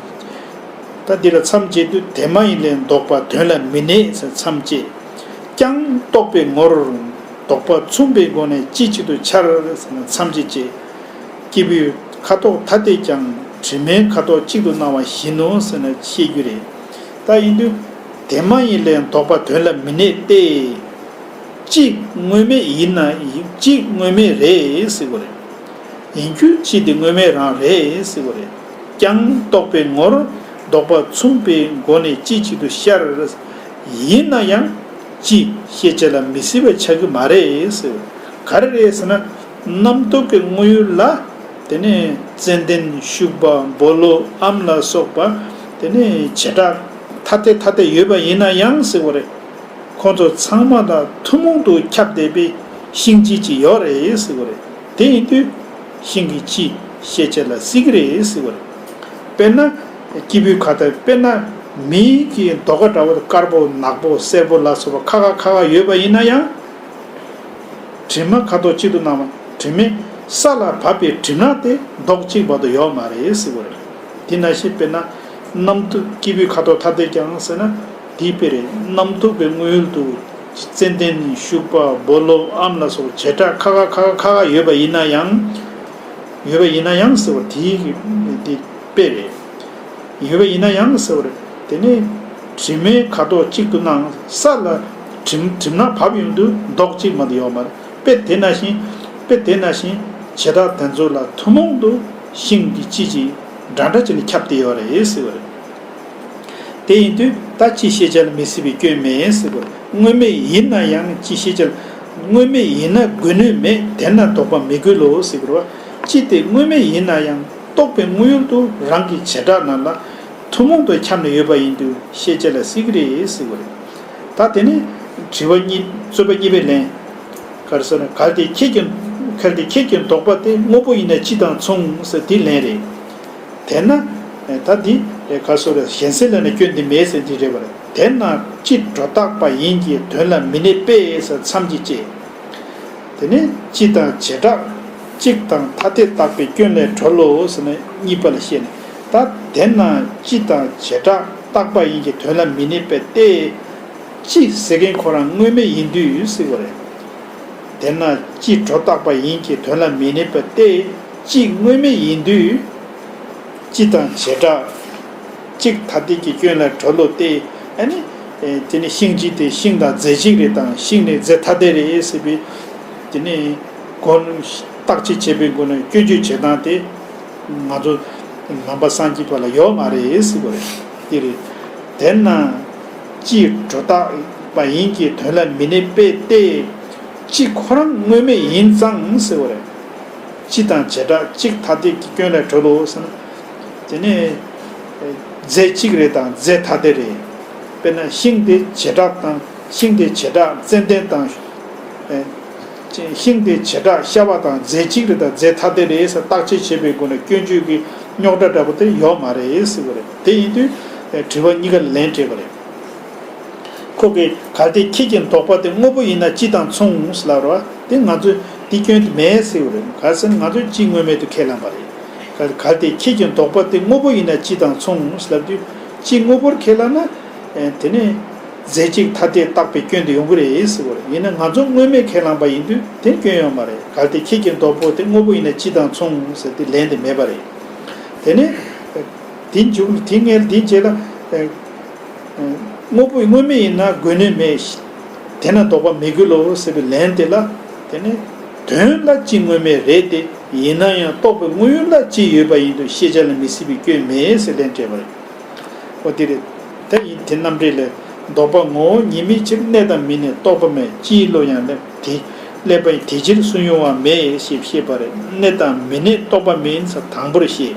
ད་འདི་ལ་མཚམས་བཅད་དུས་དེ་མ་ཡིན་ལས་ལྡོག་པ་དོན་ལ་མི་གནས་ཟེར་མཚམས་བཅད། ཀྱང་རྟོག་པའི་ངོར་ལྡོག་པ་མཚུངས་པའི་སྒོ་ནས་སྤྱི་གཅིག་ཏུ་འཆར་ཟེར་ན་མཚམས་བཅད་བཅད། སྐྱེས་བུའི་ཁ་དོག་ཐ་དད་ཀྱང་དྲི་མའི་ཁ་དོག་གཅིག་ཏུ་སྣང་བ་བཞིན་ནོ་ཟེར་ན་བཤད་རྒྱུ་རེད། ད་ཡིན་དུས་དེ་མ་ཡིན་ལས་ལྡོག་པ་དོན་ལ་མི་གནས་ཏེ། གཅིག་དངོས་མེད་ཡིན་ན་ཡིན། གཅིག་དངོས་མེད་རེད་ཟེར་བ་རེད། ཡིན་རྒྱུ་སྤྱི་དེ་དངོས་མེད་རང་རེད་ཟེར་བ་རེད། ཀྱང་རྟོག་པའི་ངོར་ལྡོག་པ་མཚུངས་པའི་སྒོ་ནས་སྤྱི་གཅིག་ཏུ་ཤར། ཡིན་ན་ཡང་སྤྱི་ཤེས་བྱ་ལ་མི་སྲིད་པ་ཆགས་ཀྱི་མ་རེད་ཟེར། ག་རེ་རེད་ཟེར་ན། རྣམ་རྟོག་གི་དངོས་ཡུལ་ལ། དེ་ནས་ཙནྡན་ཤུག་པ་སྦོ་ལོགས་ཨམ་ལ་སོགས་པ། དེ་ནས་བྱེ་བྲག་ཐ་དད་ཐ་དད་ཡོད་པ་ཡིན་ན་ཡང་ཟེར་བ་རེད། ཁོང་ཚོ་ཚང་མ་དང་ཐུན་མོང་དུ་ཁྱབ་བསྡད་པའི་ཤིང་སྤྱི་གཅིག་ཡོད་རེད་ཟེར་བ་རེད། དེ་ཡིན་དུས་ཤིང་གི་སྤྱི་ཤེས་བྱ་ལ་སྲིད་ཀྱི་རེད་ཟེར་བ་རེད། དཔེར་ན། སྐྱེས་བུའི་ཁ་དོག་དཔེར་ན། མིའི་གི་རྡོ་ཁ་འདྲ་བོ་དཀར་པོ་ནག་པོ་སེར་པོ་ལ་སོགས་པ་ཁ་ཁ་ཁ་ཁ་ཡོད་པ་ཡིན་ན་ཡང་། དྲི་མ་ཁ་དོག་གཅིག་ཏུ་སྣང་བ། དྲི་མས་ས་ལ་བབས་པའི་གྲིབ་ནག་དེ་མདོག་གཅིག་མ་གཏོགས་ཡོད་མ་རེད་ཟེར་བ་རེད། དེ་ནང་བཞིན་དཔེར་ན། རྣམ་རྟོག་སྐྱེས་བུའི་ཁ་དོག་ཐ་དད་ཀྱང་ཟེར་ན། དེའི་དཔེ་རེད། རྣམ་རྟོག་པའི་དངོས་ཡུལ་དུ། ཙནྡན་ཤུག་པ་སྦོ་ལོགས་ཨམ་ལ་སོགས་བྱེ་བྲག་ཁ་ཁ་ཁ་ཁ་ཁ་ཡོད་པ་ཡིན་ན་ཡང་། ཡོད་པ་ཡིན་ན་ཡང་ཟེར་བ་དེའི་གི་དེ་དཔེ་རེད། ཡོད་པ་ཡིན་ན་ཡང་ཟེར་བ་རེད། དེ་ནས་དྲི་མའི་ཁ་དོག་གཅིག་ཏུ་སྣང་ས་ལ་གྲིབ་གྲིབ་ནག་བབས་ཡོང་དུས་མདོག་གཅིག་མ་གཏོགས་ཡོད་མ་རེད། དཔེ་དེ་ནང་བཞིན། དཔེ་དེ་ནང་བཞིན་བྱེ་བྲག་དེ་ཚོ་ལ་ཐུན་མོང་དུ་ཤིང་གི་སྤྱི་གཅིག་འདྲ་འདྲ་བྱས་ནས་ཁྱབ་བསྡད་ཡོད་རེད་ཟེར་བ་རེད། དེ་ཡིན་དུས་ད་སྤྱི་ཤེས་བྱ་ལ་མི་སྲིད་པའི་སྐྱོན་མེད་ཟེར་དགོས། དངོས་མེད་ཡིན་ན་ཡང་སྤྱི་ཤེས་བྱ་ལ། དངོས་མེད་ཡིན་ན་དགོས་ནུས་མེད། དེས་ན་ལྡོག་པ་མི་དགོས་ལོ་ཟེར་དགོས་པ། སྤྱི་དེ་དངོས་མེད་ཡིན་ན་ཡང་རྟོག་པའི་དངོས་ཡུལ་དུ་རང་གི་བྱེ་བྲག་རྣམས་ལ་ཐུན་མོང་དུ་ཁྱབ་ནས་ཡོད་པ་ཡིན་དུས་ཤེས་བྱ་ལ་སྲིད་ཀྱི་རེད་ཟེར་དགོས་རེད། ད་དེ་ནི་དྲི་བ་གཉིས། རྩོད་པ་གཉིས་པའི་ལན། ག་རེ་ཟེར་ན། གལ་ཏེ་ཁྱེད་ཀྱི། གལ་ཏེ་ཁྱེད་ཀྱི་ལྡོག་པ་དེ་དངོས་པོ་ཡིན་ན་སྤྱི་དང་མཚུངས་ཟེར་དེ་ལན་རེད། དེས་ན། ད་འདི་ག་སོ་རེ་གཞན་སེལ་ལ་ནི་སྐྱོན་འདི་མེད་ཟེར་འདི་རེད་པ། དེས་ན་སྤྱི་སྒྲོ་བཏགས་པ་ཡིན་གྱི་དོན་ལ་མི་གནས་པས་ཟེར་མཚམས་ཀྱིས་བཅད། དེ་ནས་སྤྱི་དང་བྱེ་བྲག་གཅིག་དང་ཐ་དད་བཏགས་པའི་སྐྱོན་ལས་གྲོལ་ལོ་ཟེར་ན་གཉིས་པ་ལ་བཤད་ནས། ད་དེས་ན་སྤྱི་དང་བྱེ་བྲག་བཏགས་པ་ཡིན་གྱི་དོན་ལ་མི་གནས་པས་ཏེ། སྤྱི་ཟེར་མཁན་ཁོ་རང་དངོས་མེད་ཡིན་དུས་ཟེར་བ་རེད། དེས་ན་སྤྱི་སྒྲོ་བཏགས་པ་ཡིན་གྱི་དོན་ལ་མི་གནས་པ་སྟེ། སྤྱི་དངོས་མེད་ཡིན་དུས། སྤྱི་དང་བྱེ་བྲག་གཅིག་ཐ་དད་ཀྱི་སྐྱོན་ལས་གྲོལ་ལོ་སྟེ། ཨ་ནི། དེ་ནི་ཤིང་སྤྱི་དེ་ཤིང་དང་རྫས་གཅིག་རེད་དང་ཤིང་ནི་རྫས་ཐ་དད་རེད་ཟེར་བའི། དེ་ནི། སྒོ། བརྟག་དཔྱད་བྱེད་པའི་སྒོ་ནས་སྐྱོན་བརྗོད་བྱེད་སྟངས་དེ། ང་ཚོ་ནང་པ་སངས་རྒྱས་པ་ལ་ཡོད་མ་རེད་ཟེར་བ་རེད། དེ་རེད། དེས་ན་སྤྱི་སྒྲོ་བཏགས་པ་ཡིན་གྱི་དོན་ལ་མི་གནས་པས་ཏེ། སྤྱི་ཁོ་རང་དངོས་མེད་ཡིན་ཙང་ཟེར་བ་རེད། སྤྱི་དང་བྱེ་བྲག་གཅིག་ཐ་དད་ཀྱི་སྐྱོན་ལས་གྲོལ་ལོ་ཟེར་ན། དེ་ནས་རྫས་གཅིག་རེད་དང་རྫས་ཐ་དད་རེད། དཔེར་ན་ཤིང་དེ་བྱེ་བྲག་དང་། ཤིང་དེ་བྱེ་བྲག་ཙནྡན་དང་། ཤིང་དེ་བྱེ་བྲག་ཤ་བ་དང་རྫས་གཅིག་རེད་དང་རྫས་ཐ་དད་རེད་ཟེར་བརྟག་དཔྱད་བྱེད་པའི་སྒོ་ནས་སྐྱོན་བརྗོད་ཀྱི་རྙོག་དྲ་འདྲ་པོ་དེ་ཡོད་མ་རེད་ཟེར་བ་རེད། དེ་ཡིན་དུས་དྲི་བ་གཉིས་ཀ་ལན་སྤྲད་པ་རེད། ཁོ་གིས་གལ་ཏེ་ཁྱེད་ཀྱི་ལྡོག་པ་དེ་དངོས་པོ་ཡིན་ན་སྤྱི་དང་མཚུངས་ལབ་རེད་བ། དེ་ང་ཚོས་དེ་སྐྱོན་དེ་མེད་ཟེར་བ་རེད། གལ་སྲིད་ང་ཚོས་སྤྱི་དངོས་མེད་དུ་ཁས་བླངས་པ་རེད། གལ་གལ་ཏེ་ཁྱེད་ཀྱི་ལྡོག་པ་དེ་དངོས་པོ་ཡིན་ན་སྤྱི་དང་མཚུངས་ལབ་དུས་སྤྱི་དངོས་པོར་ཁས་བླངས་ན། དེ་ནས། རྫས་གཅིག་ཐ་དད་བཏགས་པའི་སྐྱོན་དེ་ཡོང་གི་རེད་ཟེར་བ་རེད། ཡིན་ན་ང་ཚོ་དངོས་མེད་ཁས་བླངས་པ་ཡིན་དུས་དེ་སྐྱོན་ཡོད་མ་རེད། གལ་ཏེ་ཁྱེད་ཀྱི་ལྡོག་ཕོག་དེ་དངོས་པོ་ཡིན་ན་སྤྱི་དང་མཚུངས་ཟེར་ཏེ་ལན་དེ་མེད་པ་རེད། དེ་ནས་དེ་མཇུག་དེ་སྔས་དེ་རྗེས་ལ་དངོས་པོ་དངོས་མེད་ཡིན་ན་དགོས་ནི་མེད། དེས་ན་ལྡོག་པ་མི་དགོས་ལོ་ཟེར་བའི་ལན་དེ་ལ། དེ་ནས་དོན་ལ་སྤྱི་དངོས་མེད་རེད་དེ། ཡིན་ན་ཡང་རྟོག་པའི་དངོས་ཡུལ་ལ་སྤྱི་ཡོད་པ་ཡིན་དུས་ཤེས་བྱ་ལ་མི་སྲིད་པའི་སྐྱོན་མེད་ཟེར་ལན་སྤྲད་པ་རེད། འོ་དེ་རེད། ད་ཡིན་དེ་རྣམ་འགྲེལ་ལས། ལྡོག་པ་ངོ་བོ་ཉིད་མེད་ཕྱིར་གནས་དང་མི་གནས་རྟོག་པ་མེད། སྤྱིའི་བློ་ཡང་སླད་དེ་སླད་པ་ཡིན་དེ་ཕྱིར་སུན་དབྱུང་བ་མེད་ཞེས་བཤད་པ་རེད། གནས་དང་མི་གནས་རྟོག་པ་མིན་ཟེར་དང་པོར་བཤད།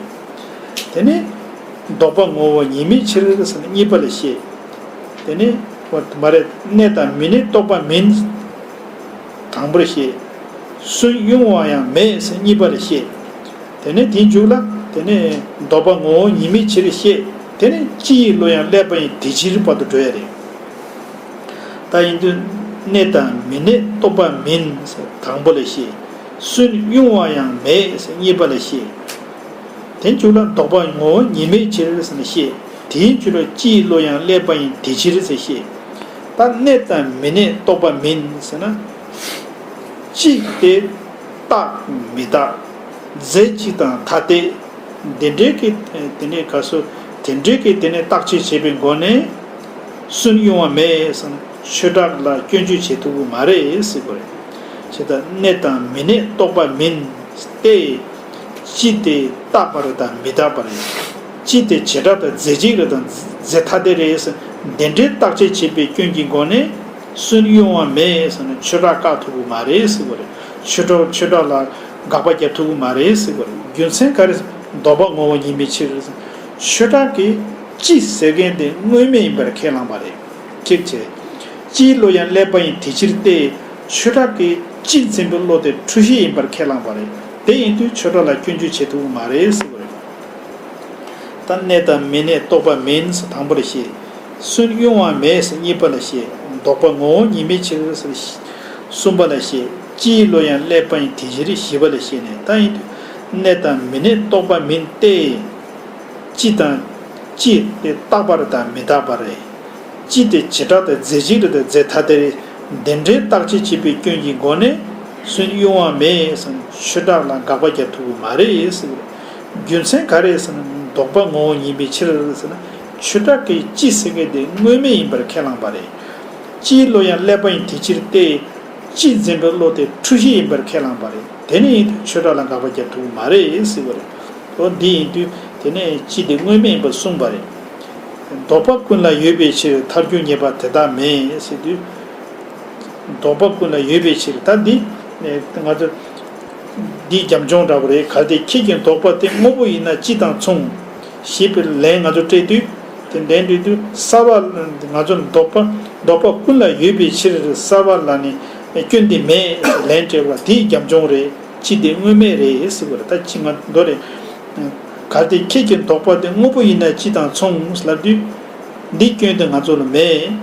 དེ་ནས་ལྡོག་པ་ངོ་བོ་ཉིད་མེད་ཕྱིར་ཟེར་ན་གཉིས་པ་ལ་བཤད། དེ་ནས་འོ་དེ་མ་རེད། གནས་དང་མི་གནས་རྟོག་པ་མིན། དང་པོར་བཤད། སུན་དབྱུང་བ་ཡང་མེད་ཟེར་གཉིས་པ་ལ་བཤད། དེ་ནས་དེའི་མཇུག་ལ། དེ་ནས་ལྡོག་པ་ངོ་བོ་ཉིད་མེད་ཕྱིར་བཤད། དེ་ནས་སྤྱི་ཡི་བློ་ཡང་སླད་པ་ཡིན་དེ་ཕྱིར་བར་དུ་འགྲོ་ཡ་རེད། ད་ཡིན་དུས་གནས་དང་མི་གནས་རྟོག་པ་མིན་ཟེར་དང་པོ་ལ་བཤད། སུན་དབྱུང་བ་ཡང་མེད་ཟེར་གཉིས་པ་ལ་བཤད། དེའི་མཇུག་ལ་ལྡོག་པ་ངོ་བོ་ཉིད་མེད་ཕྱིར་ཟེར་ནས་བཤད། དེའི་མཇུག་ལ་སྤྱི་ཡི་བློ་ཡང་སླད་པ་ཡིན་དེ་ཕྱིར་ཟེར་བཤད། ད་གནས་དང་མི་གནས་རྟོག་པ་མིན་ཟེར་ན། སྤྱི་དེ་རྟག་མི་རྟག་རྫས་གཅིག་དང་ཐ་དད། དེ་འདྲའི་གི་དེ་ནས་ག་སོ། དེ་འདྲའི་གི་དེ་ནས་བརྟག་དཔྱད་བྱེད་པའི་སྒོ་ནས་སུན་དབྱུང་བ་མེད་ཟེར་ན་ཆོས་གྲགས་ལ་སྐྱོན་བརྗོད་བྱེད་ཐུབ་ཀྱི་མ་རེད་ཟེར་དགོས་རེད། བྱས་ཙང་གནས་དང་མི་གནས་རྟོག་པ་མིན་ཏེ། སྤྱི་དེ་རྟག་པ་རེད་དང་མི་རྟག་པ་རེད། སྤྱི་དེ་བྱེ་བྲག་དང་རྫས་གཅིག་རེད་དང་རྫས་ཐ་དད་རེད་ཟེར། དེ་འདྲའི་བརྟག་དཔྱད་བྱེད་པའི་སྐྱོན་གྱི་སྒོ་ནས་སུན་དབྱུང་བ་མེད་ཟེར་ན་ཆོས་གྲགས་བཀག་ཐུབ་ཀྱི་མ་རེད་ཟེར་བ་རེད། ཆོས་གྲགས་ཆོས་གྲགས་ལ་དགག་པ་རྒྱབ་ཐུབ་ཀྱི་མ་རེད་ཟེར་བ་རེད། རྒྱུ་མཚན་ག་རེ། ལྡོག་པ་ངོ་བོ་ཉིད་མེད་ཕྱིར། ཆོས་གྲགས་ཀྱིས་སྤྱི་ཟེར་མཁན་དེ་དངོས་མེད་ཡིན་པར་ཁས་བླངས་པ་རེད། གཅིག་བྱས། སྤྱིའི་བློ་ཡང་སླད་པ་ཡིན་དེ་ཕྱིར་ཏེ། ཆོས་གྲགས་ཀྱིས་སྤྱི་འཛིན་པའི་བློ་དེ་འཁྲུལ་གཞི་ཡིན་པར་ཁས་བླངས་པ་རེད། དེ་ཡིན་དུས་ཆོས་གྲགས་ལ་སྐྱོན་བརྗོད་བྱེད་ཐུབ་ཀྱི་མ་རེད་ཟེར་བ་རེད། ད་གནས་དང་མི་གནས་རྟོག་པ་མིན་ཟེར་དང་པོ་ལ་བཤད། སུན་དབྱུང་བ་མེད་ཟེར་གཉིས་པ་ལ་བཤད། ལྡོག་པ་ངོ་བོ་ཉིད་མེད་ཕྱིར་ཟེར་གསུམ་པ་ལ་བཤད། སྤྱིའི་བློ་ཡང་སླད་པ་ཡིན་དེ་ཕྱིར་བཞི་པ་ལ་བཤད་ནས། ད་ཡིན་དུས་གནས་དང་མི་གནས་རྟོག་པ་མིན་ཏེ། སྤྱི་དང་། སྤྱི་དེ་རྟག་པ་རེད་དང་མི་རྟག་པ་རེད། སྤྱི་དེ་བྱེ་བྲག་དང་རྫས་གཅིག་རེད་དང་རྫས་ཐ་དད་རེད། འདི་འདྲའི་བརྟག་དཔྱད་བྱེད་པའི་སྐྱོན་གྱི་སྒོ་ནས་སུན་དབྱུང་བ་མེད་ཟེར་ན་ཆོས་གྲགས་ལ་དགག་པ་རྒྱབ་ཐུབ་ཀྱི་མ་རེད་ཟེར་བ་རེད། རྒྱུ་མཚན་ག་རེ་ཟེར་ན་ལྡོག་པ་ངོ་བོ་ཉིད་མེད་ཕྱིར་ཟེར་ན་ཆོས་གྲགས་ཀྱིས་སྤྱི་ཟེར་མཁན་དེ་དངོས་མེད་ཡིན་པར་ཁས་བླངས་པ་རེད། སྤྱིའི་བློ་ཡང་སླད་པ་ཡིན་དེ་ཕྱིར་ཏེ། སྤྱི་འཛིན་པའི་བློ་དེ་འཁྲུལ་གཞི་ཡིན་པར་ཁས་བླངས་པ་རེད། དེ་ནི་ཡིན་དུས་ཆོས་གྲགས་ལ་དགག་པ་རྒྱབ་ཐུབ་ཀྱི་མ་རེད་ཟེར་བ་རེད། འོ་འདི་ཡིན་དུས་དེ་ནས་སྤྱི་དེ་དངོས་མེད་ཡིན་པར་གསུངས་པ་རེད། ལྡོག་པ་ཀུན་ལ་ཡོད་པའི་ཕྱིར་ཐལ་འགྱུར་ངེས་པ་དེ་དག་མེད་ཟེར་དུས། ལྡོག་པ་ཀུན་ལ་ཡོད་པའི་ཕྱིར། ད་འདི་ང་ཚོ་འདིའི་རྒྱབ་ལྗོངས་འདྲ་པོ་རེད། གལ་ཏེ་ཁྱེད་ཀྱི་ལྡོག་པ་དེ་དངོས་པོ་ཡིན་ན་སྤྱི་དང་མཚུངས་ཞེས་པའི་ལན་ང་ཚོ་སྤྲད་དུས། དེ་ལན་སྤྲད་དུས་གསར་པ་ང་ཚོ་ལྡོག་པ་ལྡོག་པ་ཀུན་ལ་ཡོད་པའི་ཕྱིར་གསར་པ་ལ་ནི་སྐྱོན་དེ་མེད་ལན་སྤྲད་པ་དེའི་རྒྱབ་ལྗོངས་རེད། སྤྱི་དེ་དངོས་མེད་རེད་ཟེར་བ་རེད། ད་ཅི་ང་མདོ་རེད། གལ་ཏེ་ཁྱེད་ཀྱི་ལྡོག་པ་དེ་དངོས་པོ་ཡིན་ན་སྤྱི་དང་མཚུངས་ལབ་དུས། འདི་སྐྱོན་དེ་ང་ཚོ་ལ་མེད།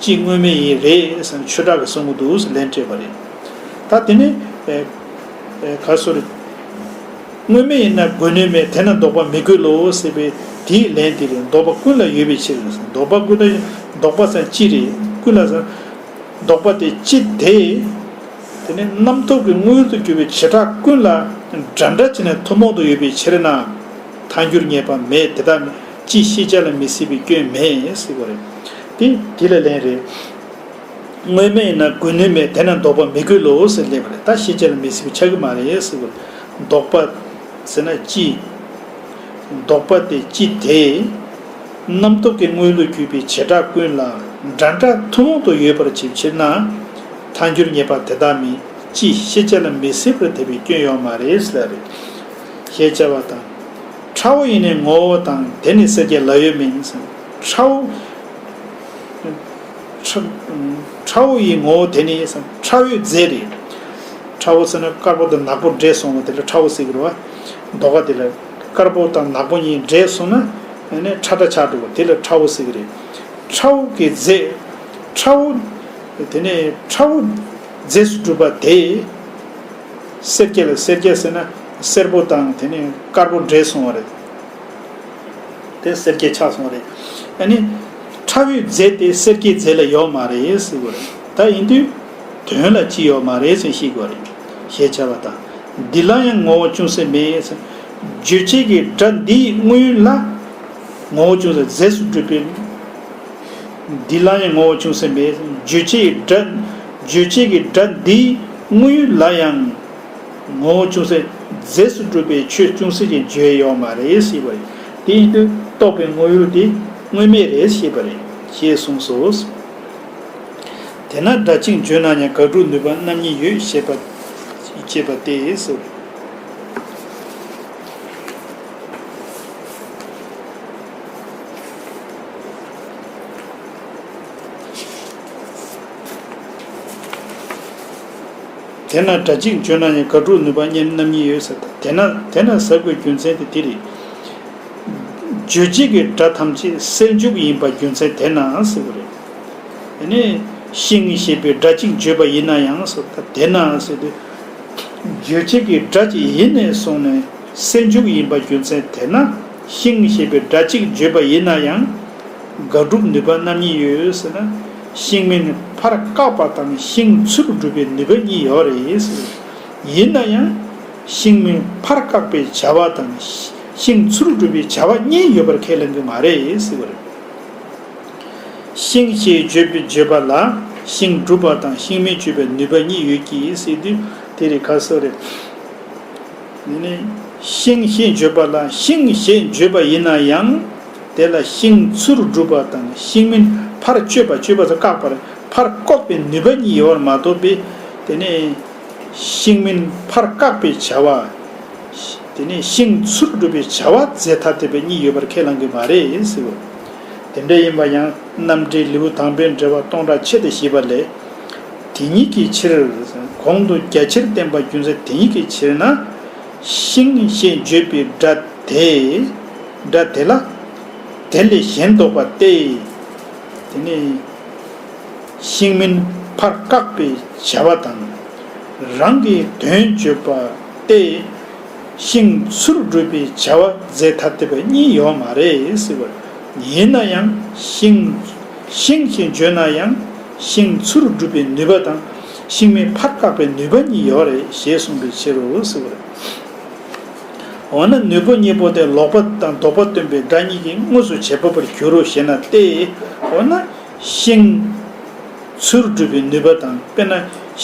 སྤྱི་དངོས་མེད་ཡིན་རེད་ཟེར་ནས་ཆོས་གྲགས་ཀྱིས་གསུང་གི་འདུག་ཟེར་ལན་སྤྲད་པ་རེད། ད་དེ་ནི་ཨེ་ཨེ་ག་སོ་རེད། དངོས་མེད་ཡིན་ན་དགོས་ནི་མེད། དེས་ན་ལྡོག་པ་མི་དགོས་ལོ་ཟེར་བའི་དེའི་ལན་དེ་རེད། ལྡོག་པ་ཀུན་ལ་ཡོད་པའི་ཕྱིར། ལྡོག་པ་ཀུན་ལ་ལྡོག་པ་ཟེར་སྤྱི་རེད། ཀུན་ལ་ཟེར་ལྡོག་པ་དེ་སྤྱི་དེ། དེ་ནི་རྣམ་རྟོག་གི་དངོས་ཡུལ་དུ་གྱུར་པའི་བྱེ་བྲག་ཀུན་ལ་འདྲ་འདྲ་བྱས་ནས་ཐུན་མོང་དུ་ཡོད་པའི་ཕྱིར་ན། ཐལ་འགྱུར་ངེས་པ་མེད། དེ་དག་མེད། སྤྱི་ཤེས་བྱ་ལ་མི་སྲིད་པའི་སྐྱོན་མེད་ཟེར་བ་རེད། དེ་དེ་ལ་ལན་རེད། དངོས་མེད་ཡིན་ན་དགོས་ནི་མེད། དེས་ན་ལྡོག་པ་མི་དགོས་ལོ་ཟེར་སླེབས་པ་རེད། ད་ཤེས་བྱ་ལ་མི་སྲིད་པ་ཆགས་ཀྱི་མ་རེད་ཟེར་བ་རེད། ལྡོག་པ་ཟེར་ན་སྤྱི། ལྡོག་པ་དེ་སྤྱི་དེ། རྣམ་རྟོག་གི་དངོས་ལུགས་གྱུར་པའི་བྱེ་བྲག་ཀུན་ལ་འདྲ་འདྲ་ཐུན་མོང་དུ་ཡོད་པར་བྱེད་ཕྱིར་ན། ཐལ་འགྱུར་ངེས་པ་དེ་དག་མིན། སྤྱི་ཤེས་བྱ་ལ་མི་སྲིད་པར་ཐལ་བའི་སྐྱོན་ཡོད་མ་རེད་ཟེར་བ་རེད། ཞེས་བྱ་བ་དང་། ཁྲ་བོ་ཡི་ནི་ངོ་བོ་དང་། དེ་ནི་སེར་སྐྱའི་ལ་ཡོད་མིན། ཁྲ་བོ། ཁྲ་ཁྲ་བོ་ཡི་ངོ་བོ་དེ་ནི་ཁྲ་བོའི་རྫས་རེད། ཁྲ་བོ་ཟེར་ན་དཀར་པོ་དང་ནག་པོ་འདྲེས་སོང་བ་དེ་ལ་ཁྲ་བོ་ཟེར་གྱི་རེད་བ། ལྡོག་པ་དེ་ལ་དཀར་པོ་དང་ནག་པོ་གཉིས་འདྲེས་སོང་ན་ཨ་ནི་ཁྲ་ཁྲ་ཆགས་འགྲོ་བ་དེ་ལ་ཁྲ་བོ་ཟེར་གྱི་རེད། ཁྲ་བོ་གི་རྫས། ཁྲ་བོ། དེ་ནས་ཁྲ་བོ་རྫས་སུ་གྲུབ་པ་དེ། སེར་སྐྱ་ལ་སེར་སྐྱ་ཟེར་ན་སེར་པོ་དང་དེ་ནས་དཀར་པོ་འདྲེས་སོང་བ་རེད། དེ་སེར་སྐྱ་ཆགས་སོང་བ་རེད། ཨ་ནི། ཕྲ་བའི་རྫས་དེ་སེར་སྐྱའི་རྫས་ལ་ཡོད་མ་རེད་ཟེར་དགོས་རེད། ད་ཡིན་དུས་དོན་ལ་ཅི་ཡོད་མ་རེད་ཟེར་ཤེས་དགོས་རེད། ཞེས་བྱ་བ་དང་། འདི་ལ་ཡང་ངོ་བོ་ཅུང་ཟད་མེད་ཟེར། རྗོད་བྱེད་ཀྱི་སྒྲ་འདིའི་དངོས་ཡུལ་ལ་ངོ་བོ་ཅུང་ཟད་རྫས་སུ་གྲུབ་པའི། འདི་ལ་ཡང་ངོ་བོ་ཅུང་ཟད་མེད། རྗོད་བྱེད་ཀྱི་སྒྲ། རྗོད་བྱེད་ཀྱི་སྒྲ་འདིའི་དངོས་ཡུལ་ལ་ཡང་། ངོ་བོ་ཅུང་ཟད་རྫས་སུ་གྲུབ་པའི་ཆོས་ཅུང་ཟད་ཅིག་བརྗོད་ཡོད་མ་རེད་ཞེས་པ་རེད། དེ་ཡིན་དུས་རྟོག་པའི་དངོས་ཡུལ་དེ་དངོས་མེད་རེད་ཞེས་པ་རེད། ཞེས་གསུངས་སོ། དེས་ན་སྒྲ་གཅིག་བརྗོད་ན་ཡང་དགག་སྒྲུབ་ནུས་པ་རྣམ་གཉིས་ཡོད་ཞེས་པ། ཅེས་པ་སྟེ་ཟེར། དེས་ན་སྒྲ་གཅིག་བརྗོད་ན་ཡང་དགག་སྒྲུབ་ནུས་པ་རྣམ་གཉིས་ཡོད་ཟེར། དེས་ན་དེས་ན་ཟེར་དགོས་རྒྱུ་མཚན་དེ་འདི་རེད། རྗོད་བྱེད་ཀྱི་སྒྲ་ཐམས་ཅད་སེལ་འཇུག་ཡིན་པ་རྒྱུ་མཚན་དེས་ན་ཟེར་བ་རེད། དེ་ནས་ཤིང་ཞེས་པའི་སྒྲ་གཅིག་བརྗོད་པ་ཡིན་ན་ཡང་ཟེར། ད་དེས་ན་ཟེར་དུས། རྗོད་བྱེད་ཀྱི་སྒྲ་གཅིག་ཡིན་ནས་བཟུང་ནས་སེལ་འཇུག་ཡིན་པ་རྒྱུ་མཚན་དེས་ན། ཤིང་ཞེས་པའི་སྒྲ་གཅིག་བརྗོད་པ་ཡིན་ན་ཡང་། དགག་སྒྲུབ་ནུས་པ་རྣམ་གཉིས་ཡོད་ཟེར་ན། ཤིང་མིན་ཕར་བཀག་པ་དང་ཤིང་ཚུར་སྒྲུབ་པའི་ནུས་པ་གཉིས་ཡོད་རེད་ཟེར། ཡིན་ན་ཡང་། ཤིང་མིན་ཕར་བཀག་པའི་བྱ་བ་དང་ཤིང་ཚུར་སྒྲུབ་པའི་བྱ་བ་གཉིས་ཡོད་པར་ཁས་ལེན་གྱི་མ་རེད་ཟེར་བ་རེད། ཤིང་ཞེས་བརྗོད་པའི་བརྗོད་པ་ལ་ཤིང་སྒྲུབ་པ་དང་ཤིང་མིན་བརྗོད་པའི་ནུས་པ་གཉིས་ཡོད་ཀྱི་ཟེར་དུས་དེ་རེད་ཁ་གསོ་རེད། དེ་ནས་ཤིང་ཞེས་བརྗོད་པ་ལ་ཤིང་ཞེས་བརྗོད་པ་ཡིན་ན་ཡང་དེ་ལ་ཤིང་ཚུར་སྒྲུབ་པ་དང་ཤིང་མིན་ཕར་གཅོད་པ་གཅོད་པ་ཚོ་བཀག་པར་ཕར་བཀོག་པའི་ནུས་པ་གཉིས་ཡོད་པར་མ་གཏོགས་པའི་དེ་ནས། ཤིང་མིན་ཕར་བཀག་པའི་བྱ་བ། དེ་ནས་ཤིང་ཚུར་སྒྲུབ་པའི་བྱ་བ་རྫས་ཐ་དད་པའི་གཉིས་ཡོད་པར་ཁས་བླང་གི་མ་རེད་ཟེར་བ། དེ་འདྲ་ཡིན་པ་ཡང་རྣམ་འགྲེལ་ལེའུ་དང་པའི་འགྲེལ་པ་སྟོང་ཕྲག་ཕྱེད་དུ་བཤད་པ་ལས། དེ་ཉིད་ཀྱི་ཕྱིར། གོང་དུ་རྒྱ་ཆེར་བསྟན་པ་རྒྱུ་མཚན་དེ་ཉིད་ཀྱི་ཕྱིར་ན། ཤིང་ཞེས་བརྗོད་པའི་སྒྲ་དེ། སྒྲ་དེ་ལ། དེ་ལས་གཞན་ལྡོག་པ་སྟེ། དེ་ནས། ཤིང་མིན་ཕར་བཀག་པའི་བྱ་བ་དང་། རང་གི་དོན་བརྗོད་པ་སྟེ། ཤིང་ཚུར་སྒྲུབ་པའི་བྱ་བ་རྫས་ཐ་དད་པ་གཉིས་ཡོད་མ་རེད་ཟེར་བ། ཡིན་ན་ཡང་ཤིང་། ཤིང་ཞེས་བརྗོད་ན་ཡང་ཤིང་ཚུར་སྒྲུབ་པའི་ནུས་པ་དང་ཤིང་མིན་ཕར་བཀག་པའི་ནུས་པ་གཉིས་ཡོད་རེད་ཞེས་གསུངས་པའི་ཕྱིར་རོ་ཟེར་བ་རེད། འོ་ན་ནུས་པ་གཉིས་པོ་དེ་ལོག་པ་དང་ལྡོག་པ་སྟོན་པའི་སྒྲ་གཉིས་ཀྱིས་དངོས་སུ་བྱེད་པ་པར་འགྱུར་རོ་ཞེ་ན་སྟེ། འོ་ན། ཤིང་། ཚུར་སྒྲུབ་པའི་ནུས་པ་དང་དཔེར་ན་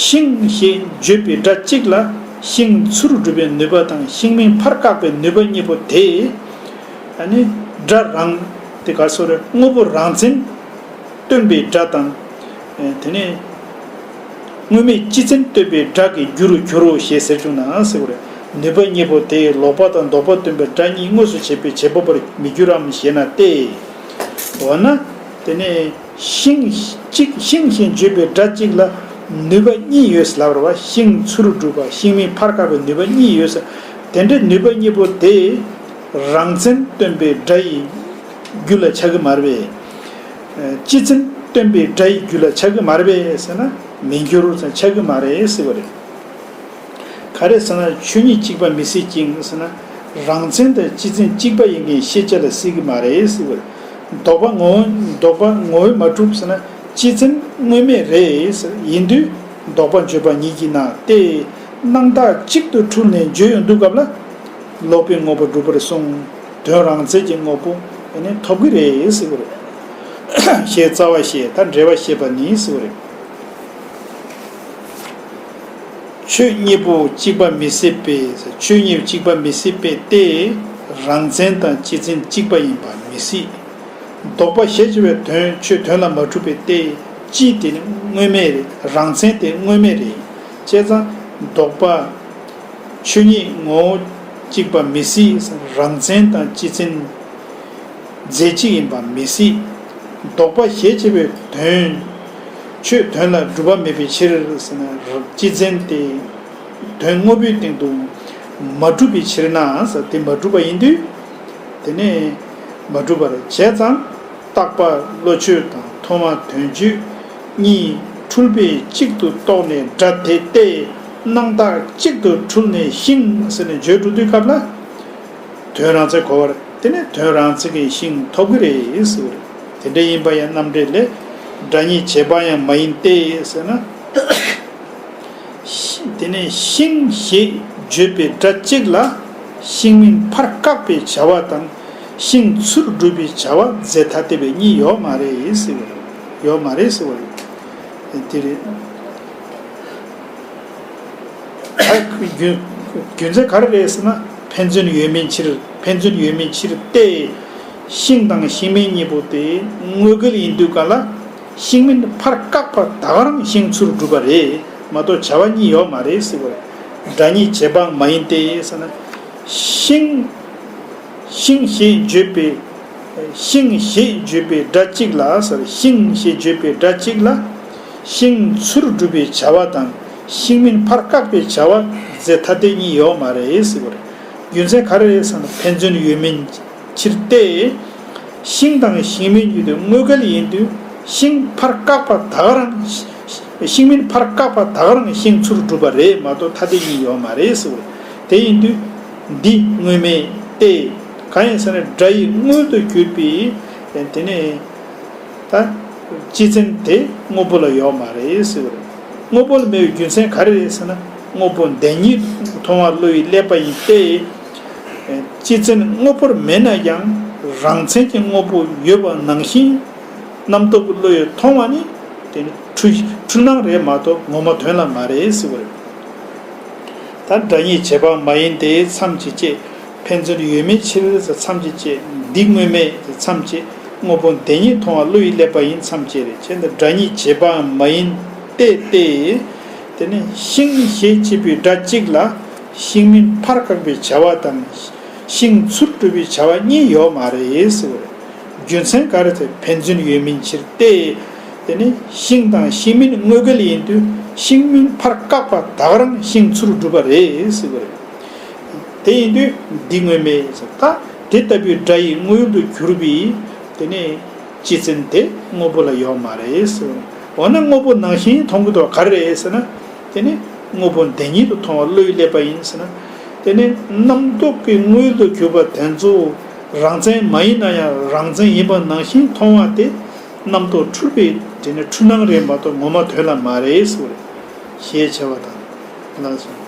ཤིང་ཞེས་བརྗོད་པའི་སྒྲ་གཅིག་ལ་ཤིང་ཚུར་སྒྲུབ་པའི་ནུས་པ་དང་ཤིང་མིན་ཕར་བཀག་པའི་ནུས་པ་གཉིས་པོ་དེ། ཨ་ནི་སྒྲ་རང་། དེ་ག་སོ་རེ་དངོས་པོ་རང་མཚན་སྟོན་པའི་སྒྲ་དང་། དེ་ནས་དངོས་མེད་སྤྱི་མཚན་སྟོན་པའི་སྒྲ་གི་རྒྱུ་རུ་འགྱུར་རོ་ཞེས་ཟེར་བྱུང་ན་ཟེར་བ་རེད། ནུས་པ་གཉིས་པོ་དེ་ལོག་པ་དང་ལྡོག་པ་སྟོན་པའི་སྒྲ་གཉིས་དངོས་སུ་བྱེད་པའི་བྱེད་པ་པར་མི་འགྱུར་རམ་ཞེ་ན་སྟེ། འོ་ན། དེ་ནས་ཤིང་གཅིག་ཤིང་ཞེས་བརྗོད་པའི་སྒྲ་གཅིག་ལ་ནུས་པ་གཉིས་ཡོད་ཟེར་ལབ་རེད་བ། ཤིང་ཚུར་སྒྲུབ་པ་ཤིང་མིན་ཕར་བཀག་པའི་ནུས་པ་གཉིས་ཡོད་ཟེར། དེ་འདྲའི་ནུས་པ་གཉིས་པོ་དེ་རང་མཚན་སྟོན་པའི་སྒྲ་ཡི་རྒྱུ་ལ་ཆགས་ཀྱི་མ་རེད་པས། སྤྱི་མཚན་སྟོན་པའི་སྒྲ་ཡི་རྒྱུ་ལ་ཆགས་ཀྱི་མ་རེད་པས་ཟེར་ན་མི་འགྱུར་ཟེར་ཆགས་ཀྱི་མ་རེད་ཟེར་བ་རེད། ག་རེ་ཟེར་ན་ཆོས་ཉིད་གཅིག་པ་མི་སྲིད་ཅིང་ཟེར་ན། རང་མཚན་དང་སྤྱི་མཚན་གཅིག་པ་ཡིན་མཁན་ཤེས་བྱ་ལ་སྲིད་ཀྱི་མ་རེད་ཟེར་བ། ལྡོག་པ་ངོ་བོ་ལྡོག་པ་ངོ་བོས་མ་གྲུབ་ཟེར་ན་སྤྱི་མཚན་དངོས་མེད་རེད་ཟེར་ཡིན་དུས་ལྡོག་པ་བརྗོད་པ་ཉིད་ཀྱིས་ན་སྟེ། སྣང་བཏགས་གཅིག་ཏུ་འཁྲུལ་ནས་བརྗོད་ཡོང་དུས་སྐབས་ལ། ལོག་པའི་དངོས་པོ་གྲུབ་པར་གསུངས། དོན་རང་མཚན་གྱི་དངོས་པོ་ཨ་ནི་ཐོབ་ཀྱི་རེད་ཟེར་བ་རེད། ཞེས་རྩ་བ་བཤད་ད་འགྲེལ་པ་བཤད་པ་ནི་ཟེར་བ་རེད། ཆོས་གཉིས་པོ་གཅིག་པ་མི་སྲིད་པས། ཆོས་གཉིས་གཅིག་པ་མི་སྲིད་པས་ཏེ། རང་མཚན་དང་སྤྱི་མཚན་གཅིག་པ་ཡིན་པ་མི་སྲིད། ལྡོག་པ་ཞེས་བྱ་བའི་དོན་ཆོས་དོན་ལ་མ་གྲུབ་པས་ཏེ། སྤྱི་དེ་ནི་དངོས་མེད་རེད། རང་མཚན་དེ་དངོས་མེད་རེད། བྱས་ཙང་ལྡོག་པ། ཆོས་ཉིད་ངོ་བོ་གཅིག་པ་མི་སྲིད། རང་མཚན་དང་སྤྱི་མཚན། རྫས་གཅིག་ཡིན་པ་མི་སྲིད། ལྡོག་པ་ཞེས་བྱ་བའི་དོན། ཆོས་དོན་ལ་གྲུབ་པ་མེད་པའི་ཕྱིར་ཟེར་ན་སྤྱི་མཚན་དེ། དོན་དངོས་པོའི་སྟེང་དུ་མ་གྲུབ་པའི་ཕྱིར་ན་ཟེར་དེ་མ་གྲུབ་པ་ཡིན་དུས། དེ་ནས་མ་གྲུབ་པར་བྱས་ཙང་རྟག་པ་བློ་ཆོས་དང་ཐོག་མ་དོན་བརྗོད་གཉིས་འཁྲུལ་པས་གཅིག་ཏུ་རྟོགས་ནས་སྒྲ་དེ་སྟེ་སྣང་བཏགས་གཅིག་ཏུ་འཁྲུལ་ནས་ཤིང་ཟེར་ནས་བརྗོད་འགྲོ་དུས་སྐབས་ལ། དོན་རང་མཚན་གོ་བར་དེ་ནས་དོན་རང་མཚན་གྱི་ཤིང་ཐོབ་ཀྱི་རེད་ཟེར་བ་རེད། དེ་འདྲ་ཡིན་པ་ཡང་རྣམ་འགྲེལ་ལས། སྒྲ་ཉིད་བྱས་པ་ཡང་མ་ཡིན་ཏེ་ཟེར་ན། དེ་ནས་ཤིང་ཞེས་བརྗོད་པའི་སྒྲ་གཅིག་ལ་ཤིང་མིན་ཕར་བཀག་པའི་བྱ་བ་དང་། ཤིང་ཚུར་སྒྲུབ་པའི་བྱ་བ་རྫས་ཐ་དད་པའི་གཉིས་ཡོད་མ་རེད་ཟེར་བ་རེད། ཡོད་མ་རེད་ཟེར་བ་རེད། དེ་རེད། ད་རྒྱུ་རྒྱུ་མཚན་ག་རེ་རེད་ཟེར་ན། ཕན་ཚུན་ཡོད་མིན་ཕྱིར། ཕན་ཚུན་ཡོད་མིན་ཕྱིར་ཏེ། ཤིང་དང་ཤིང་མིན་གཉིས་པོ་དེ་དངོས་འགལ་ཡིན་དུས་ག་ལ། ཤིང་མིན་ཕར་བཀག་པ་ད་ག་རང་ཤིང་ཚུར་སྒྲུབ་པ་རེད་མ་གཏོགས་བྱ་བ་གཉིས་ཡོད་མ་རེད་ཟེར་བ་རེད། སྒྲ་ཉིད་བྱས་པའང་མ་ཡིན་ཏེ་ཟེར་ན། ཤིང་། ཤིང་ཞེས་བརྗོད་པའི། ཤིང་ཞེས་བརྗོད་པའི་སྒྲ་གཅིག་ལ་ཟེར། ཤིང་ཞེས་བརྗོད་པའི་སྒྲ་གཅིག་ལ། ཤིང་ཚུར་སྒྲུབ་པའི་བྱ་བ་དང་། ཤིང་མིན་ཕར་བཀག་པའི་བྱ་བ་རྫས་ཐ་དད་གཉིས་ཡོད་མ་རེད་ཟེར་བ་རེད། རྒྱུ་མཚན་ག་རེ་རེད་ཟེར་ན། ཕན་ཚུན་ཡོད་མིན་ཕྱིར་ཏེ། ཤིང་དང་ཤིང་མིན་གཉིས་དེ་དངོས་འགལ་ཡིན་དུས། ཤིང་ཕར་བཀག་པ་ད་ག་རང་། ཤིང་མིན་ཕར་བཀག་པ་ད་ག་རང་ཤིང་ཚུར་སྒྲུབ་པ་རེད་མ་གཏོགས་ཐ་དད་གཉིས་ཡོད་མ་རེད་ཟེར་བ་རེད། དེ་ཡིན་དུས། འདི་དངོས་མེད་དེ། གང་ཡིན་ཟེར་ན། སྒྲ་ཡི་དངོས་དུ་གྱུར་པའི། དེ་ནས་ད་སྤྱི་མཚན་དེ་དངོས་པོ་ལ་ཡོད་མ་རེད་ཟེར་བ་རེད། དངོས་པོ་ལ་མེད་པའི་རྒྱུ་མཚན་ག་རེ་རེད་ཟེར་ན། དངོས་པོ་བདེན་གཉིས་མཐོང་བ་བློ་ཡིས་བསླད་པ་ཡིན་ཏེ། སྤྱི་མཚན་དངོས་པོར་མེད་ན་ཡང་རང་མཚན་གྱི་དངོས་པོ་ཡོད་པ་ནང་བཞིན་རྣམ་རྟོག་གི་བློ་ཡིས་མཐོང་བ་ནི། དེ་ནི་འཁྲུལ་འཁྲུལ་སྣང་རེད་མ་གཏོགས་ངོ་མ་དོན་ལ་མ་རེད་ཟེར་བ་རེད། ད་སྒྲ་ཉིད་བྱས་པ་མ་ཡིན་ཏེ་མཚམས་ཀྱི་བཅད། ཕན་ཚུན་ཡོད་མིན་ཕྱིར་ཟེར་མཚམས་ཀྱི་བཅད། འདི་དངོས་མེད་ཟེར་མཚམས་བཅད། དངོས་པོ་བདེན་གཉིས་མཐོང་བ་བློ་ཡིས་བསླད་པ་ཡིན་མཚམས་བཅད་རེད། བྱས་ན་སྒྲ་ཉིད་བྱས་པའང་མ་ཡིན་ཏེ་སྟེ། དེ་ནི་ཤིང་ཞེས་བྱས་པའི་སྒྲ་གཅིག་ལ་ཤིང་མིན་ཕར་བཀག་པའི་བྱ་བ་དང་། ཤིང་ཚུར་སྒྲུབ་པའི་བྱ་བ་གཉིས་ཡོད་མ་རེད་ཟེར་བ་རེད། རྒྱུ་མཚན་ག་རེ་ཟེར། ཕན་ཚུན་ཡོད་མིན་ཕྱིར་ཏེ། དེ་ནི་ཤིང་དང་ཤིང་མིན་དངོས་འགལ་ཡིན་དུས། ཤིང་མིན་ཕར་བཀག་པ་ད་ག་རང་ཤིང་ཚུར་སྒྲུབ་པ་རེད་ཟེར་བ་རེད། དེ་ཡིན་དུས་འདི་དངོས་མེད་ཟེར། ད་དེ་ལྟ་བུའི་སྒྲ་ཡི་དངོས་ཡུལ་དུ་གྱུར་པའི་དེ་ནི་སྤྱི་མཚན་དེ་དངོས་པོ་ལ་ཡོད་མ་རེད་ཟེར། འོ་ན་དངོས་པོ་ནང་བཞིན་མཐོང་གི་འདུག་ག་རེ་རེད་ཟེར་ན། དེ་ནི་དངོས་པོ་བདེན་གཉིས་དུ་མཐོང་བ་བློ་ཡིས་བསླད་པ་ཡིན་ཟེར་ན། དེ་ནི་རྣམ་རྟོག་གི་དངོས་ཡུལ་དུ་གྱུར་པ་དེ་ཚོ་རང་མཚན་མ་ཡིན་ན་ཡང་རང་མཚན་ཡིན་པ་ནང་བཞིན་མཐོང་བ་དེ་རྣམ་རྟོག་འཁྲུལ་པའི་དེ་ནི་འཁྲུལ་སྣང་རེད་མ་གཏོགས་ངོ་མ་དོན་ལ་མ་རེད་ཟེར་བ་རེད། ཞེས་བྱ་བ་དང་། ལགས་སོ།